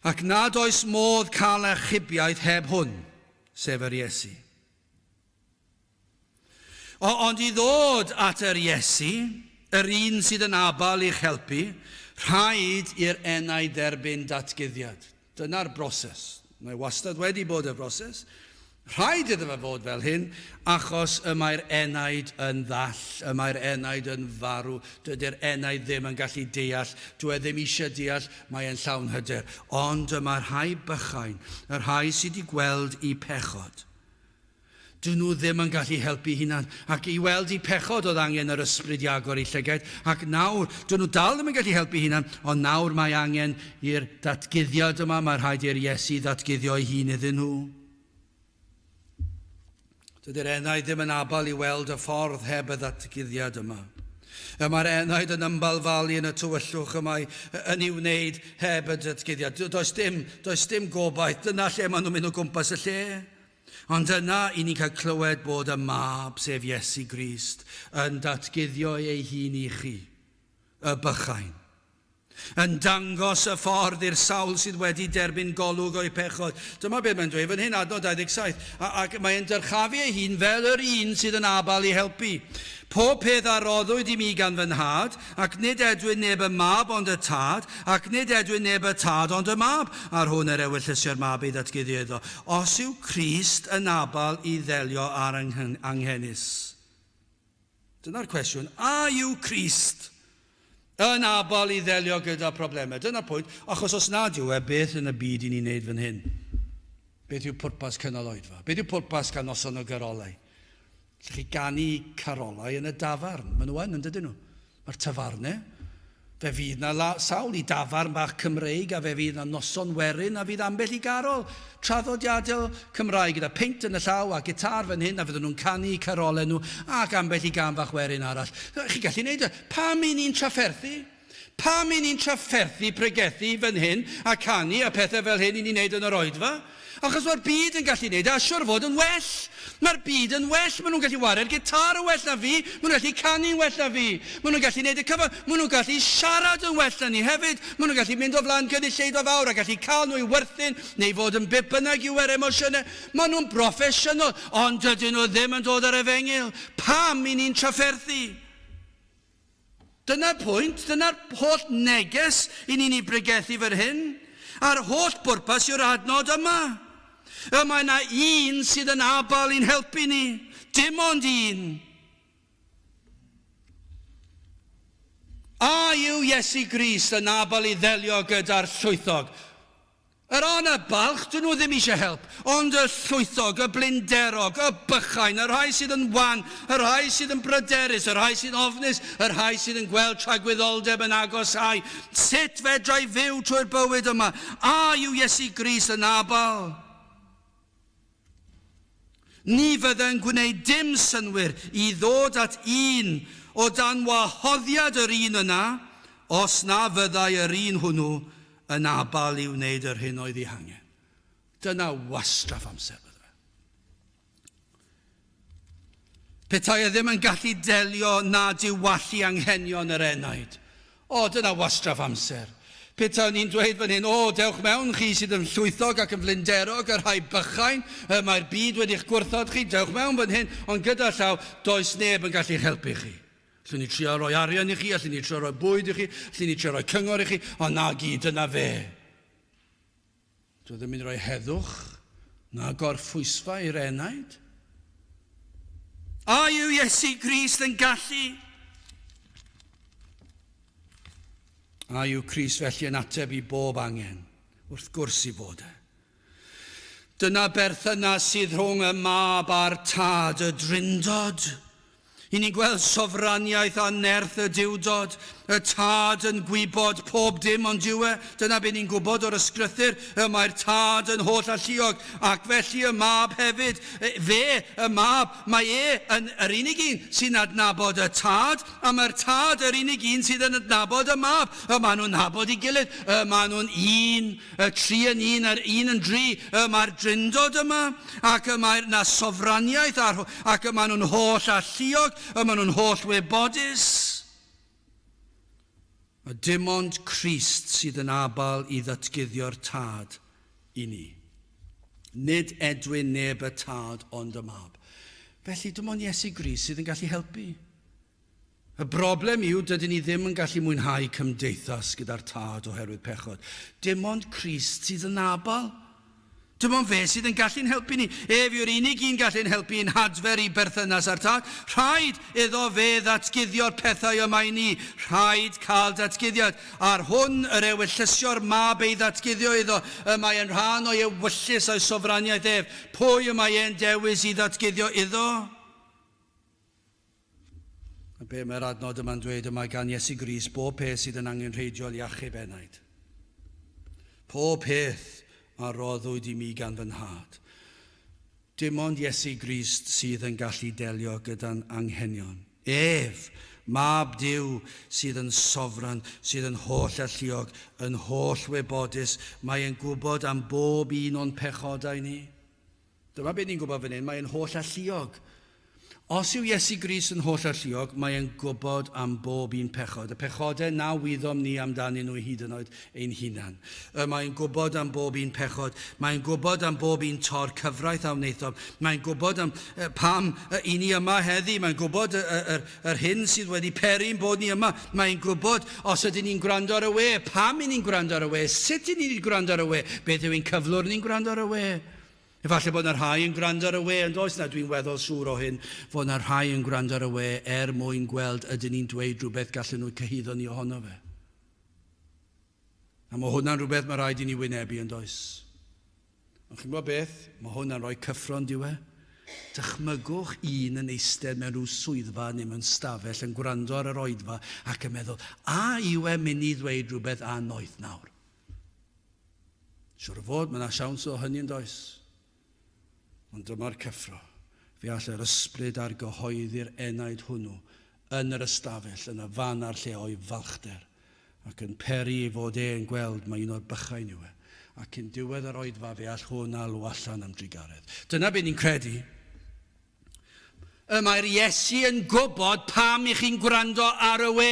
Ac nad oes modd cael achubiaeth heb hwn, sef yr Iesu. O, ond i ddod at yr Iesu, yr un sydd yn abal i'ch helpu, rhaid i'r enau dderbyn datguddiad. Dyna'r broses. Mae wastad wedi bod y broses. Rhaid iddo fe fod fel hyn, achos y mae'r enaid yn ddall, y mae'r enaid yn farw. Dydy'r enaid ddim yn gallu deall, dyw e ddim eisiau deall, mae e'n llawn hyder. Ond y mae'r rhai bychain, y rhai sydd wedi gweld eu pechod, Dyn nhw ddim yn gallu helpu hunan. Ac i weld eu pechod oedd angen yr ysbryd i agor eu llygaid. Ac nawr, dyn nhw dal ddim yn gallu helpu hunan, ond nawr mae angen i'r datguddiad yma, mae rhaid i'r Iesu ddatguddio ei hun iddyn nhw. Dydy'r enaid ddim yn abal i weld y ffordd heb y ddatguddiad yma. Y mae'r enaid yn ymbalfalu yn y tywyllwch y mae yn ei wneud heb y datguddiad. Does dim, does dim gobaith. Dyna lle maen nhw'n mynd o gwmpas y lle. Ond yna, i ni'n cael clywed bod y Mab, sef Iesu Grist, yn datguddio ei hun i chi, y bychain, yn dangos y ffordd i'r sawl sydd wedi derbyn golwg o'u pechod. Dyma beth mae'n dweud fan hyn, adnod 27, ac mae'n dyrchafu ei hun fel yr un sydd yn abal i helpu. Pob peth a roddwyd i mi gan fy nhad, ac nid edwyn neb y mab ond y tad, ac nid edwyn neb y tad ond y mab, a'r hwn yr ewyllysio'r mab ei ddatguddio iddo. Os yw Crist yn abal i ddelio â'r anghenus. Dyna'r cwestiwn. A yw Crist yn abal i ddelio gyda problemau? Dyna'r pwynt, achos os nad yw e, beth yn y byd i ni'n neud fan hyn? Beth yw pwrpas cynnal oedfa? Beth yw pwrpas cael noson o garolau? Allwch chi ganu carolau yn y dafarn. Maen nhw yn, yn dydyn nhw? Mae'r tafarnau. Fe fydd na la, sawl i dafarn bach Cymreig a fe fydd na noson werin a fydd ambell i garol traddodiadol Cymraeg gyda peint yn y llaw a gitar fan hyn a fydden nhw'n canu carolau nhw ac ambell i gân fach werin arall. Chi'n gallu neud e. Pam i ni'n trafferthu? Pam i ni'n trafferthu pregethu fan hyn a canu a pethau fel hyn i ni'n neud yn yr oedfa? Achos mae'r byd yn gallu neud e, a siwr fod yn well. Mae'r byd yn well, maen nhw'n gallu ware'r gitar yn well na fi, maen nhw'n gallu canu'n well na fi, maen nhw'n gallu neud y cyfan, maen nhw'n gallu siarad yn well na ni hefyd, maen nhw'n gallu mynd o flaen gynulleidfa fawr a gallu cael nhw i werthin neu fod yn be bynnag yw yr emosiynau. Maen nhw'n broffesiynol, ond dydyn nhw ddim yn dod ar efengyl. Pam i ni'n trafferthu? Dyna'r pwynt, dyna'r holl neges i ni'n ei bregethu fan hyn. A'r holl bwrpas yw'r adnod yma. Y mae yna un sydd yn abal i'n helpu ni. Dim ond un. A yw Iesu Grist yn abal i ddelio gyda'r llwythog? Yr on y balch, dyn nhw ddim eisiau help, ond y llwythog, y blinderog, y bychain, y rhai sydd yn wan, y rhai sydd yn bryderus, y rhai sydd ofnus, y rhai sydd yn gweld tragwyddoldeb yn agosáu. Sut fedra i fyw trwy'r bywyd yma? A yw Iesu Grist yn abal? Ni fydde'n gwneud dim synnwyr i ddod at un o dan wahoddiad yr un yna os na fyddai yr un hwnnw yn abal i wneud yr hyn oedd ei hangen. Dyna wastraff amser bydde fe. Petai e ddim yn gallu delio na diwallu anghenion yr enaid. O, dyna wastraff amser. Petawn ni'n dweud fan hyn, o, dewch mewn chi sydd yn llwythog ac yn flinderog, y rhai bychain, y mae'r byd wedi'ch gwrthod chi, dewch mewn fan hyn, ond gyda llaw, does neb yn gallu'ch helpu chi. Allwn ni trio rhoi arian i chi, allwn ni trio rhoi bwyd i chi, allwn ni trio rhoi cyngor i chi, ond na gyd, dyna fe. Dwi ddim yn rhoi heddwch na gorffwysfa i'r enaid. A yw Iesu Grist yn gallu? A yw Crist felly yn ateb i bob angen? Wrth gwrs i fod e. Dyna berthynas sydd rhwng y mab a'r tad, y drindod. I ni'n gweld sofraniaeth a nerth y Duwdod, y Tad yn gwybod pob dim ond yw e. Dyna be ni'n gwybod o'r Ysgrythur, y mae'r Tad yn holl alluog, ac felly y Mab hefyd. Fe, y Mab, mae e yn yr unig un sy'n adnabod y Tad, a mae'r Tad yr unig un sydd yn adnabod y Mab. Y maen nhw'n nabod ei gilydd, y maen nhw'n un. Y tri yn un a'r un yn dri, y mae'r Drindod yma, ac y mae'r na sofraniaeth, ar, ac y maen nhw'n holl alluog, y maen nhw'n holl wybodus. A dim ond Crist sydd yn abal i ddatguddio'r Tad i ni. Nid edwyn neb y Tad ond y Mab. Felly dim ond Iesu Grist sydd yn gallu helpu. Y broblem yw, dydyn ni ddim yn gallu mwynhau cymdeithas gyda'r Tad oherwydd pechod. Dim ond Crist sydd yn abal. Dim ond fe sydd yn gallu'n helpu ni. Ef yw'r unig un gallu'n helpu i'n hadfer i berthynas â'r Tad. Rhaid iddo fe ddatguddio'r pethau yma i ni. Rhaid cael datguddiad. A'r hwn yr ewyllysio'r Mab ei ddatguddio iddo, y mae yn rhan o'i ewyllys a'i sofraniaeth ef. Pwy y mae e'n dewis i ddatguddio iddo? A be mae'r adnod yma'n dweud y mae gan Iesu Grist bob peth sydd yn angenrheidiol i achub enaid. Pob peth a roddwyd i mi gan fy nhad. Dim ond Iesu Grist sydd yn gallu delio gyda'n anghenion. Ef, Mab Duw, sydd yn sofran, sydd yn holl alluog, yn holl wybodus, mae e'n gwybod am bob un o'n pechodau ni. Dyma beth ni'n gwybod fan hyn, mae'n holl alluog. Os yw Iesu Grist yn holl alluog, mae e'n gwybod am bob un pechod. Y pechodau na wyddom ni amdanyn nhw hyd yn oed ein hunan. Y mae'n gwybod am bob un pechod. Mae'n gwybod am bob un tor cyfraith a wnaethom. Mae'n gwybod am pam i ni yma heddi. Mae'n gwybod yr hyn sydd wedi peri'n bod ni yma. Mae'n gwybod os ydyn ni'n gwrando ar y we, pam i ni'n gwrando ar y we, sut i ni'n gwrando ar y we, beth yw ein cyflwr ni'n gwrando ar y we. Efallai bod yna rhai yn gwrando ar y we, ond oes na, dwi'n weddol siŵr o hyn, fod yna rhai yn gwrando ar y we er mwyn gweld ydyn ni'n dweud rhywbeth gallen nhw cyhuddo ni ohono fe. A mae hwnna'n rhywbeth mae rhaid i ni wynebu, yn does? Ond chi'n gwybod beth? Mae hwnna'n rhoi cyffro yn diwe. Dychmygwch un yn eistedd mewn rhyw swyddfa neu mewn stafell yn gwrando ar yr oedfa ac yn meddwl, a yw e'n mynd i ddweud rhywbeth annoeth nawr? Siwr o fod, mae yna siawns o hynny yn does. Ond dyma'r cyffro. Fe all yr ysbryd argyhoeddi'r enaid hwnnw yn yr ystafell, yn y fan a'r lle o'i falchder, ac yn peri ei fod e'n gweld mai un o'r bychain yw e. Ac cyn diwedd yr oedfa fe all hwn alw allan am drugaredd. Dyna be ni'n credu. Y mae'r Iesu yn gwybod pam i chi'n gwrando ar y we.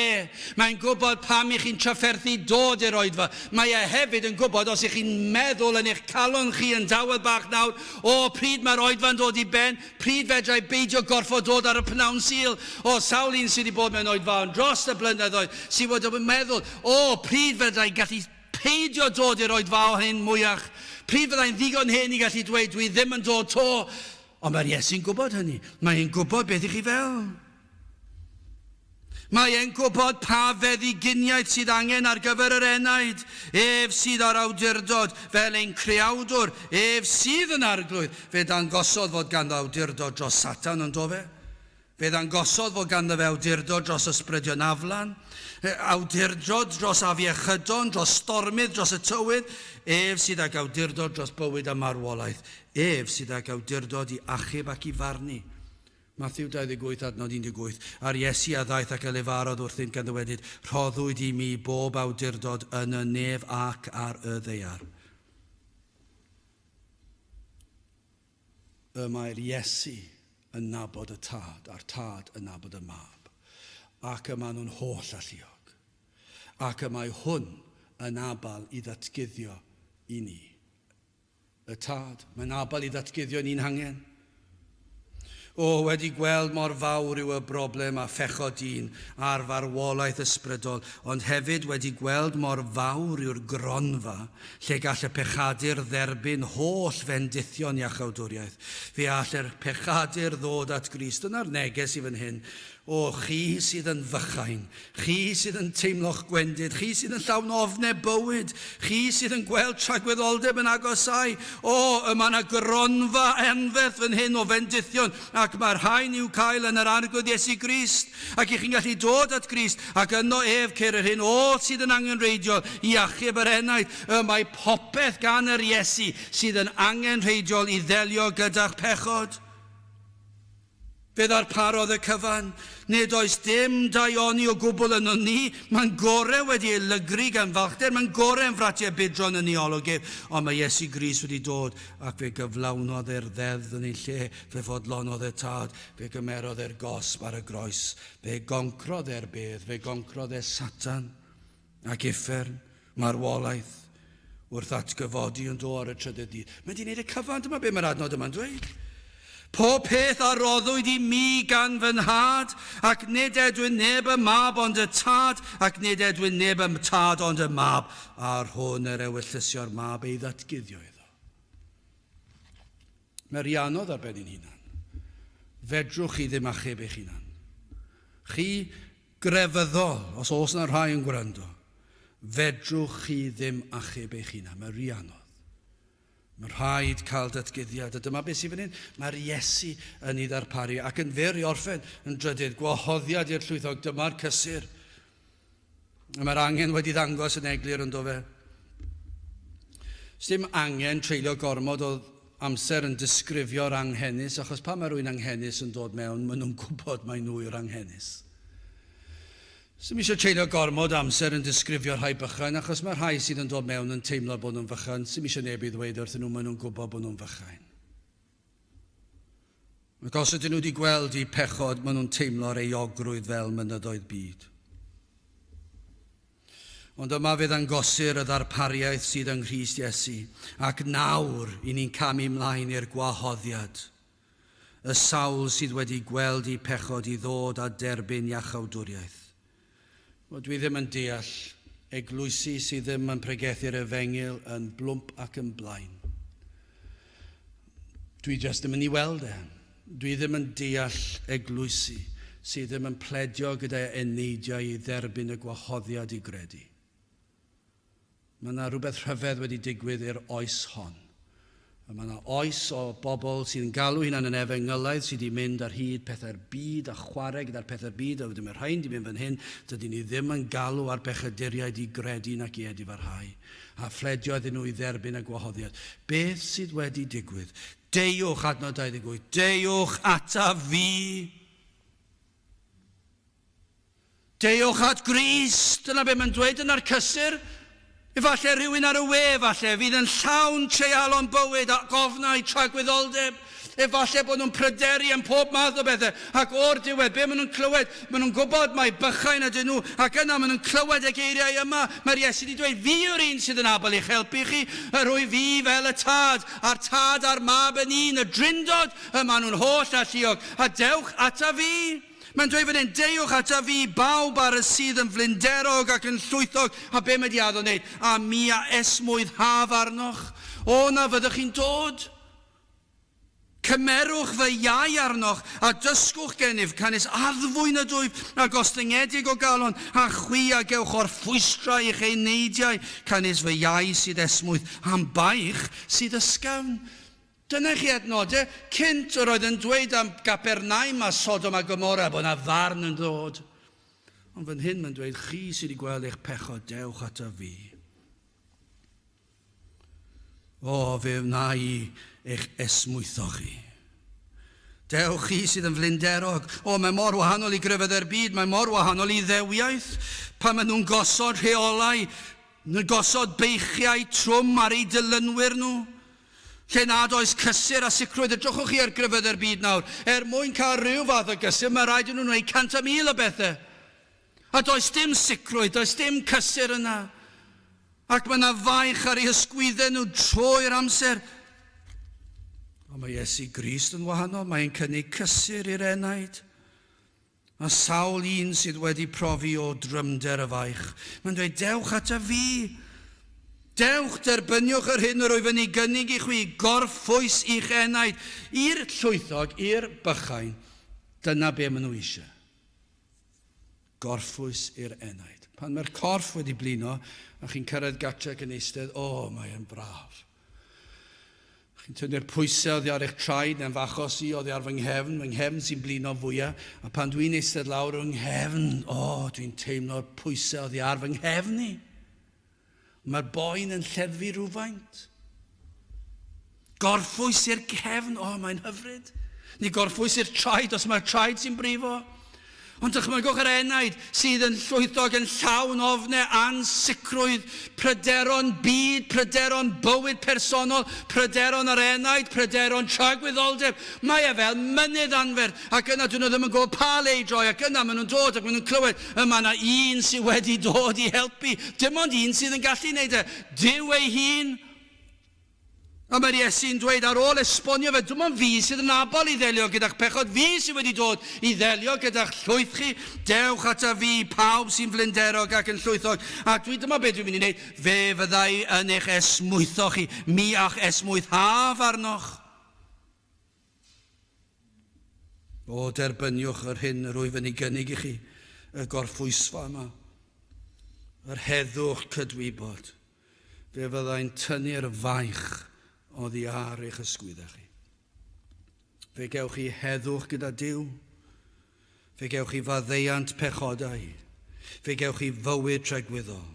Mae'n gwybod pam i chi'n trafferthu dod i'r oedfa. Mae e hefyd yn gwybod os ych chi'n meddwl yn eich calon chi yn dawel bach nawr, o, pryd mae'r oedfa'n dod i ben, pryd fedra i beidio gorfod dod ar y pnawn Sul. O, sawl un sydd wedi bod mewn oedfaon dros y blynyddoedd sydd wedi bod yn meddwl, o, pryd fedra i gallu peidio dod i'r oedfaon hyn mwyach. Pryd fyddai'n ddigon hen i gallu dweud dwi ddim yn dod to. Ond mae'r Iesu'n gwybod hynny. Mae e'n gwybod beth i chi fel. Mae e'n gwybod pa feddyginiaeth sydd angen ar gyfer yr enaid. Ef sydd â'r awdurdod fel ein creawdwr. Ef sydd yn arglwydd. Fe ddangosodd fod ganddo awdurdod dros Satan, ond do fe? Fe ddangosodd fod ganddo fe awdurdod dros ysbrydion aflan, awdurdod dros afiechydon, dros stormydd, dros y tywydd. Ef sydd ag awdurdod dros bywyd a marwolaeth. Ef sydd ag awdurdod i achub ac i farnu. Mathew 28 adnod 18. A'r Iesu a ddaeth ac a lefarodd wrthynt gan ddywedyd, Rhoddwyd i mi bob awdurdod yn y nef ac ar y ddaear. Y mae'r Iesu. yn nabod y Tad, a'r Tad yn nabod y Mab, ac y maen nhw'n holl alluog, ac y mae hwn yn abal i ddatguddio i ni. Y Tad, mae'n abal i ddatguddio ni'n hangen. O, wedi gweld mor fawr yw y broblem a phechod dyn a'r farwolaeth ysbrydol, ond hefyd wedi gweld mor fawr yw'r gronfa lle gall y pechadur dderbyn holl fendithion iachawdwriaeth. Fe all yr pechadur ddod at Grist. Dyna'r neges i fan hyn. O, chi sydd yn fychain, chi sydd yn teimlo'ch gwendid, chi sydd yn llawn ofne bywyd, chi sydd yn gweld tragwyddoldeb yn agosáu, o, y mae yna gronfa anferth fan hyn o fendithion, ac mae'r rhain i'w cael yn yr Arglwydd Iesu Grist, ac i chi'n gallu dod at Grist, ac yno ef ceir yr hyn oll sydd yn angenrheidiol i achub yr enaid. Y mae popeth gan yr Iesu sydd yn angenrheidiol i ddelio gyda'ch pechod. Fe ddarparodd y cyfan. Nid oes dim daioni o gwbl ynon ni. Mae'n gore wedi ei lygru gan falchder, mae'n gore yn fratiau budron yn ei olwg ef. Ond mae Iesu Grist wedi dod ac fe gyflawnodd e'r ddeddf yn ei lle, fe fodlonodd y Tad, fe gymerodd e'r gosb ar y groes, fe goncrodd e'r bedd, fe goncrodd e Satan ac uffern, marwolaeth, wrth atgyfodi yn do ar y trydydd dydd. Mae wedi gwneud y cyfan, dyma be mae'r adnod yma'n dweud. Pob peth a roddwyd i mi gan fy nhad, ac nid edwyn neb y mab ond y tad, ac nid edwyn neb y tad ond y mab, a'r hwn yr ewyllysio'r mab ei ddatguddio iddo. Mae rhy anodd ar ben ein hunan. Fedrwch chi ddim achub eich hunan. Chi grefyddol, os oes yna rhai yn gwrando, fedrwch chi ddim achub eich hunan. Mae rhy anodd. Mae rhaid cael datguddiad, a dyma beth sydd fan hyn. Mae'r Iesu yn ei ddarparu, ac yn fyr i orffen, yn drydydd, gwahoddiad i'r llwythog, dyma'r cysur. Mae'r angen wedi ddangos yn eglur yn do fe. Sdim angen treulio gormod o amser yn disgrifio'r anghenus, achos pan mae rhywun anghenus yn dod mewn, maen nhw'n gwybod mai nhw yw'r anghenus. Sdim eisiau treulio gormod o amser yn disgrifio'r rhai bychain, achos mae rhai sydd yn dod mewn yn teimlo bod nhw'n fychan, sdim eisiau neb i ddweud wrthyn nhw, maen nhw'n gwybod bod nhw'n fychain. Ac os ydyn nhw wedi gweld eu pechod, maen nhw'n teimlo'r euogrwydd fel mynyddoedd byd. Ond yma fe ddangosir y ddarpariaeth sydd yng Nghrist Iesu, ac nawr i ni'n camu mlaen i'r gwahoddiad. Y sawl sydd wedi gweld eu pechod i ddod a derbyn iachawdwriaeth. Wel, dwi ddim yn deall eglwysi sydd ddim yn pregethu'r efengyl yn blwmp ac yn blaen. Dwi jyst ddim yn ei weld e. Dwi ddim yn deall eglwysi sydd ddim yn pledio gyda'i eneidiau i dderbyn y gwahoddiad i gredu. Mae yna rhywbeth rhyfedd wedi digwydd i'r oes hon. A mae yna oes o bobl sydd yn galw hunan yn efengylaidd sydd wedi mynd ar hyd pethau'r byd a chwarae gyda'r pethau'r byd, a wedyn mae rhain wedi mynd fan hyn, dydyn ni ddim yn galw ar bechaduriaid i gredu nac i edifarhau, a phledio iddyn nhw i dderbyn y gwahoddiad. Beth sydd wedi digwydd? Deuwch, adnod 28, deuwch ataf fi! Deuwch at Grist! Dyna be mae'n dweud yn ar cysur. Efallai rhywun ar y we, efallai, fydd yn llawn treialon bywyd ac ofnau tragwyddoldeb. Efallai bod nhw'n pryderu am pob math o bethau, ac o'r diwedd, be maen nhw'n clywed? Maen nhw'n gwybod mai bychain ydyn nhw, ac yna maen nhw'n clywed y geiriau yma. Mae'r Iesu wedi dweud, Fi yw'r un sydd yn abl i'ch helpu chi, yr wyf fi fel y Tad, a'r Tad a'r Mab yn un, y Drindod, y maen nhw'n holl alluog, a dewch ataf fi. Mae'n dweud fan hyn, Deuwch ataf fi, bawb ar y sydd yn flinderog ac yn llwythog, a be mae di addo wneud? A mi a esmwythaf arnoch. O, na fyddwch chi'n dod. Cymerwch fy iau arnoch, a dysgwch gennyf, canys addfwyn ydwyf, a gostyngedig o galon, a chwi a gewch orffwystra i'ch eneidiau, canys fy iau sydd esmwyth, a'm baich sydd ysgafn. Dyna chi adnodau cynt yr oedd yn dweud am Gapernaum a Sodom a Gomorra bod yna farn yn dod. Ond fan hyn mae'n dweud, chi sydd wedi gweld eich pechod, dewch ata fi. O, fe wna i eich esmwytho chi. Dewch chi sydd yn flinderog. O, mae mor wahanol i grefyddau'r byd, mae mor wahanol i ddewiaeth. Pan maen nhw'n gosod rheolau, nhw'n gosod beichiau trwm ar eu dilynwyr nhw. Lle nad oes cysur a sicrwydd, edrychwch chi ar grefyddau'r byd nawr. Er mwyn cael rhyw fath o gysur, mae rhaid i nhw wneud 100,000 o bethau. A does dim sicrwydd, does dim cysur yna. Ac mae yna faich ar eu hysgwyddau nhw trwy'r amser. Ond mae Iesu Grist yn wahanol, mae'n cynnig cysur i'r enaid. A sawl un sydd wedi profi o drymder y faich. Mae'n dweud, dewch ata fi. Dewch, derbyniwch yr hyn yr wyf yn ei gynnig i chwi, gorffwys i'ch enaid. I'r llwythog, i'r bychain, dyna be maen nhw eisiau. Gorffwys i'r enaid. Pan mae'r corff wedi blino a chi'n cyrraedd gartre ac yn eistedd, o, oh, mae'n braf. Chi'n tynnu'r pwysau oddi ar eich traed, neu'n f'achos i oddi ar fy nghefn, fy nghefn sy'n blino fwyaf, a pan dwi'n eistedd lawr yng nghefn, o, oh, dwi'n teimlo'r pwysau oddi ar fy nghefn i. Mae'r boen yn lleddfu rhywfaint. Gorffwys i'r cefn, o, oh, mae'n hyfryd. Neu gorffwys i'r traed os mae'r traed sy'n brifo. Ond dychmygwch yr enaid sydd yn llwythog yn llawn ofne, ansicrwydd, pryderon byd, pryderon bywyd personol, pryderon yr enaid, pryderon tragwyddoldeb. Mae e fel mynydd anferth, ac yna dyn nhw ddim yn gwybod pa le i droi, ac yna maen nhw'n dod ac maen nhw'n clywed, yma yna un sydd wedi dod i helpu. Dim ond un sydd yn gallu wneud e, Duw ei hun. A mae'r Iesu'n dweud, ar ôl esbonio fe, dim ond fi sydd yn abal i ddelio gyda'ch pechod, fi sydd wedi dod i ddelio gyda'ch llwyth chi, dewch ata fi, pawb sy'n flinderog ac yn llwythog, ac dwi, dyma beth dwi'n mynd i wneud, fe fyddai yn eich esmwytho chi, mi a'ch esmwythaf arnoch. O, derbyniwch yr hyn yr wyf yn ei gynnig i chi, y gorffwysfa yma, yr heddwch cydwybod. Fe fyddai'n tynnu'r faich oddi ar eich ysgwyddau chi. Fe gewch chi heddwch gyda Duw. Fe gewch chi faddeuant pechodau. Fe gewch chi fywyd tragwyddol.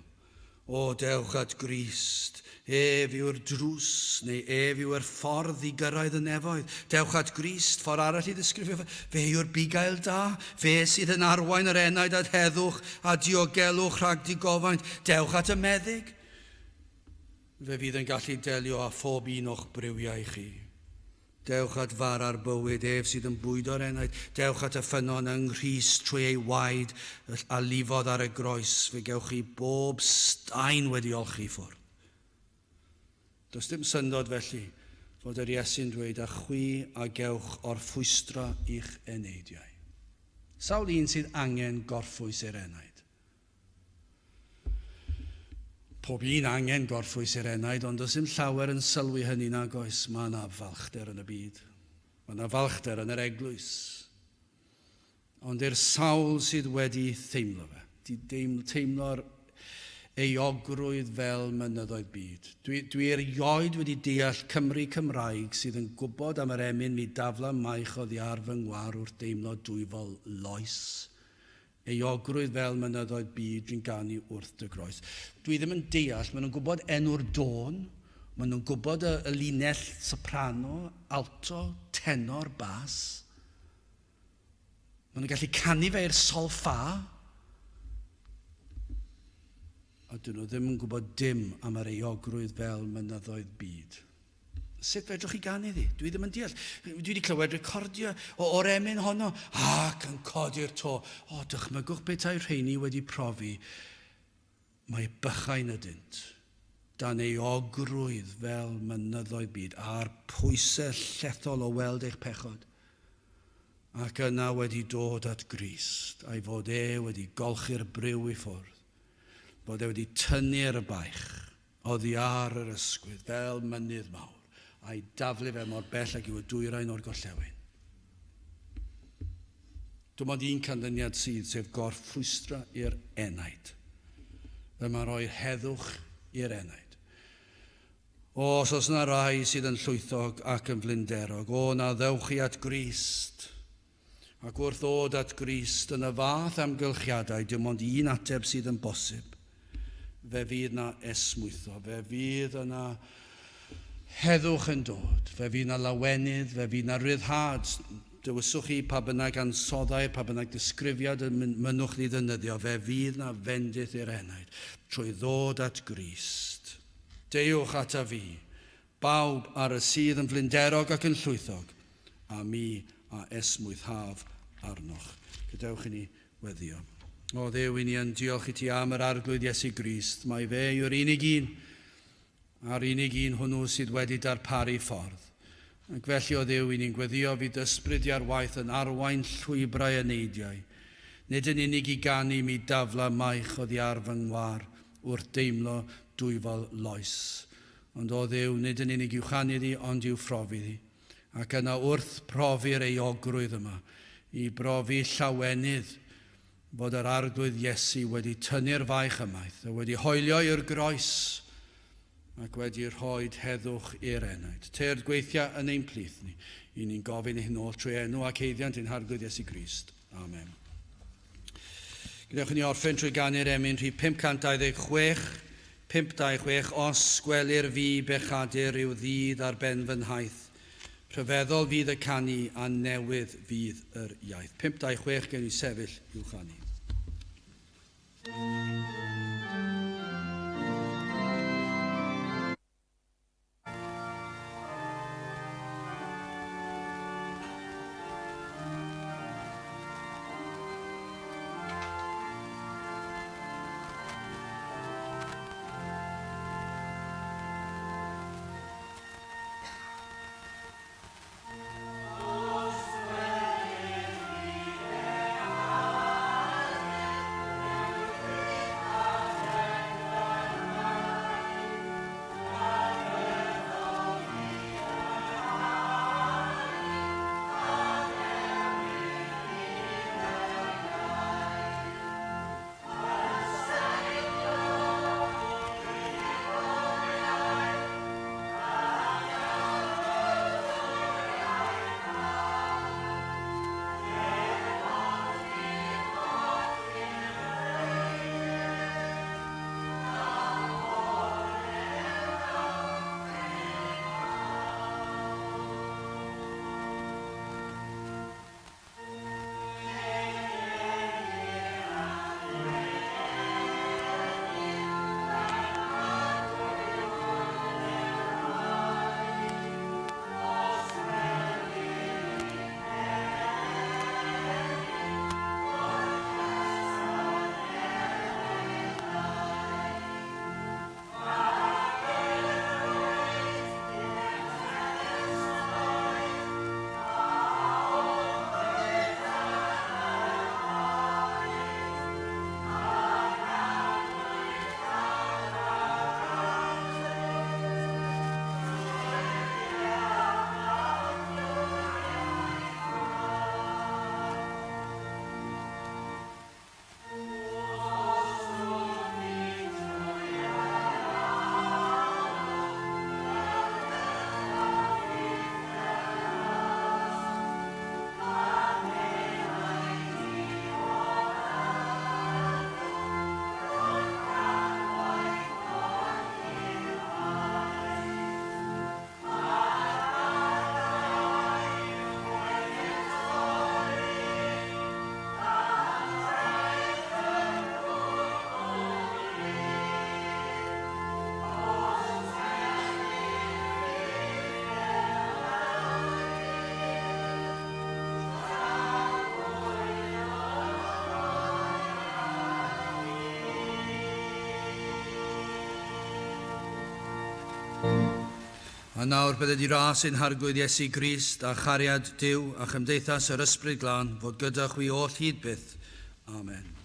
O, dewch at Grist. Ef yw'r drws, neu ef yw'r ffordd i gyrraedd y nefoedd. Dewch at Grist, ffordd arall i ddisgrifio fe. Fe yw'r bugail da. Fe sydd yn arwain yr enaid at heddwch a diogelwch rhag digofaint. Dewch at y meddyg. Fe fydd yn gallu delio â phob un o'ch briwiau chi. Dewch at fara'r bywyd, ef sydd yn bwydo'r enaid. Dewch at y ffynnon yng Nghrist trwy ei waed a lifodd ar y groes. Fe gewch chi bob staen wedi olchi i ffwrdd. Does dim syndod felly fod yr Iesu'n dweud, a chwi a gewch orffwystra i'ch eneidiau. Sawl un sydd angen gorffwys i'r enaid? Pob un angen gorffwys i'r enaid, ond does dim llawer yn sylwi hynny nag oes. Mae yna falchder yn y byd. Mae yna falchder yn yr eglwys. Ond i'r sawl sydd wedi theimlo fe, di teimlo'r euogrwydd fel mynyddoedd byd. Dwi, dwi erioed wedi deall Cymry Cymraeg sydd yn gwybod am yr emyn mi dafla maich oddi ar fy ngwar wrth deimlo dwyfol loes. Euogrwydd fel mynyddoedd byd dwi'n ganu wrth dy groes. Dwi ddim yn deall, maen nhw'n gwybod enw'r dôn, maen nhw'n gwybod y, y linell soprano, alto, tenor, bas. Maen nhw'n gallu canu fe i'r sol ffa. A dyn nhw ddim yn gwybod dim am yr euogrwydd fel mynyddoedd byd. Sut fedrwch chi ganu iddi? Dwi ddim yn deall. Dwi wedi clywed recordio o, o'r emyn honno ac yn codi'r to. O, dychmygwch petai rheini wedi profi mae bychain ydynt, dan euogrwydd fel mynyddoedd byd, a'r pwysau llethol o weld eich pechod, ac yna wedi dod at Grist, a'i fod e wedi golchi'r briw i ffwrdd, fod e wedi tynnu'r baich, Oddi ar yr ysgwydd, fel mynydd mawr, a'i daflu fe mor bell ag yw y dwyrain o'r gorllewin. Dim ond un canlyniad sydd, sef gorffwystra i'r enaid. Fe mae'n rhoi heddwch i'r enaid. O, os oes yna rai sydd yn llwythog ac yn flinderog, o, na ddewch chi at Grist. Ac wrth ddod at Grist yn y fath amgylchiadau, dim ond un ateb sydd yn bosib. Fe fydd na esmwytho, fe fydd yna heddwch yn dod, fe fydd na lawenydd, fe fydd na ryddhad. Dewiswch chi pa bynnag ansoddair, pa bynnag disgrifiad y mynnwch ni ddefnyddio, fe fydd na fendith i'r enaid trwy ddod at Grist. Deuwch ata fi, Bawb ar y sydd yn flinderog ac yn llwythog, a mi a esmwythaf arnoch. Gadewch i ni weddio. O Dduw, i ni yn diolch i ti am yr Arglwydd Iesu Grist. Mae fe yw'r unig un, a'r unig un hwnnw sydd wedi darparu ffordd. Ac felly, o Dduw, i ni'n gweddio fydd ysbryd i ar waith yn arwain llwybrau eneidiau. Nid yn unig i ganu mi dafla maich oddi ar fy ngwar wrth deimlo dwyfol loes. Ond o Dduw, nid yn unig i'w chanu iddi, ond i'w phrofi iddi. Ac yna wrth profi'r euogrwydd yma, i brofi llawenydd fod yr Arglwydd Iesu wedi tynnu'r faich ymaith, a wedi hoelio i'r groes, ac wedi rhoi heddwch i'r enaid. Tyrd gweithia yn ein plith ni. I ni'n gofyn i hyn oll trwy enw ac haeddiant ein Harglwydd Iesu Grist. Amen. Gadewch i ni orffen trwy ganu'r emyn rhif 526, 526, Os gwelir fi bechadur rhyw ddydd ar ben fy nhaith, rhyfeddol fydd y canu a newydd fydd yr iaith. 526 gen i sefyll i'w chanu. A nawr bydded i ras ein Harglwydd Iesu Grist a chariad Duw a chymdeithas yr Ysbryd Glân fod gyda chwi oll hyd byth. Amen.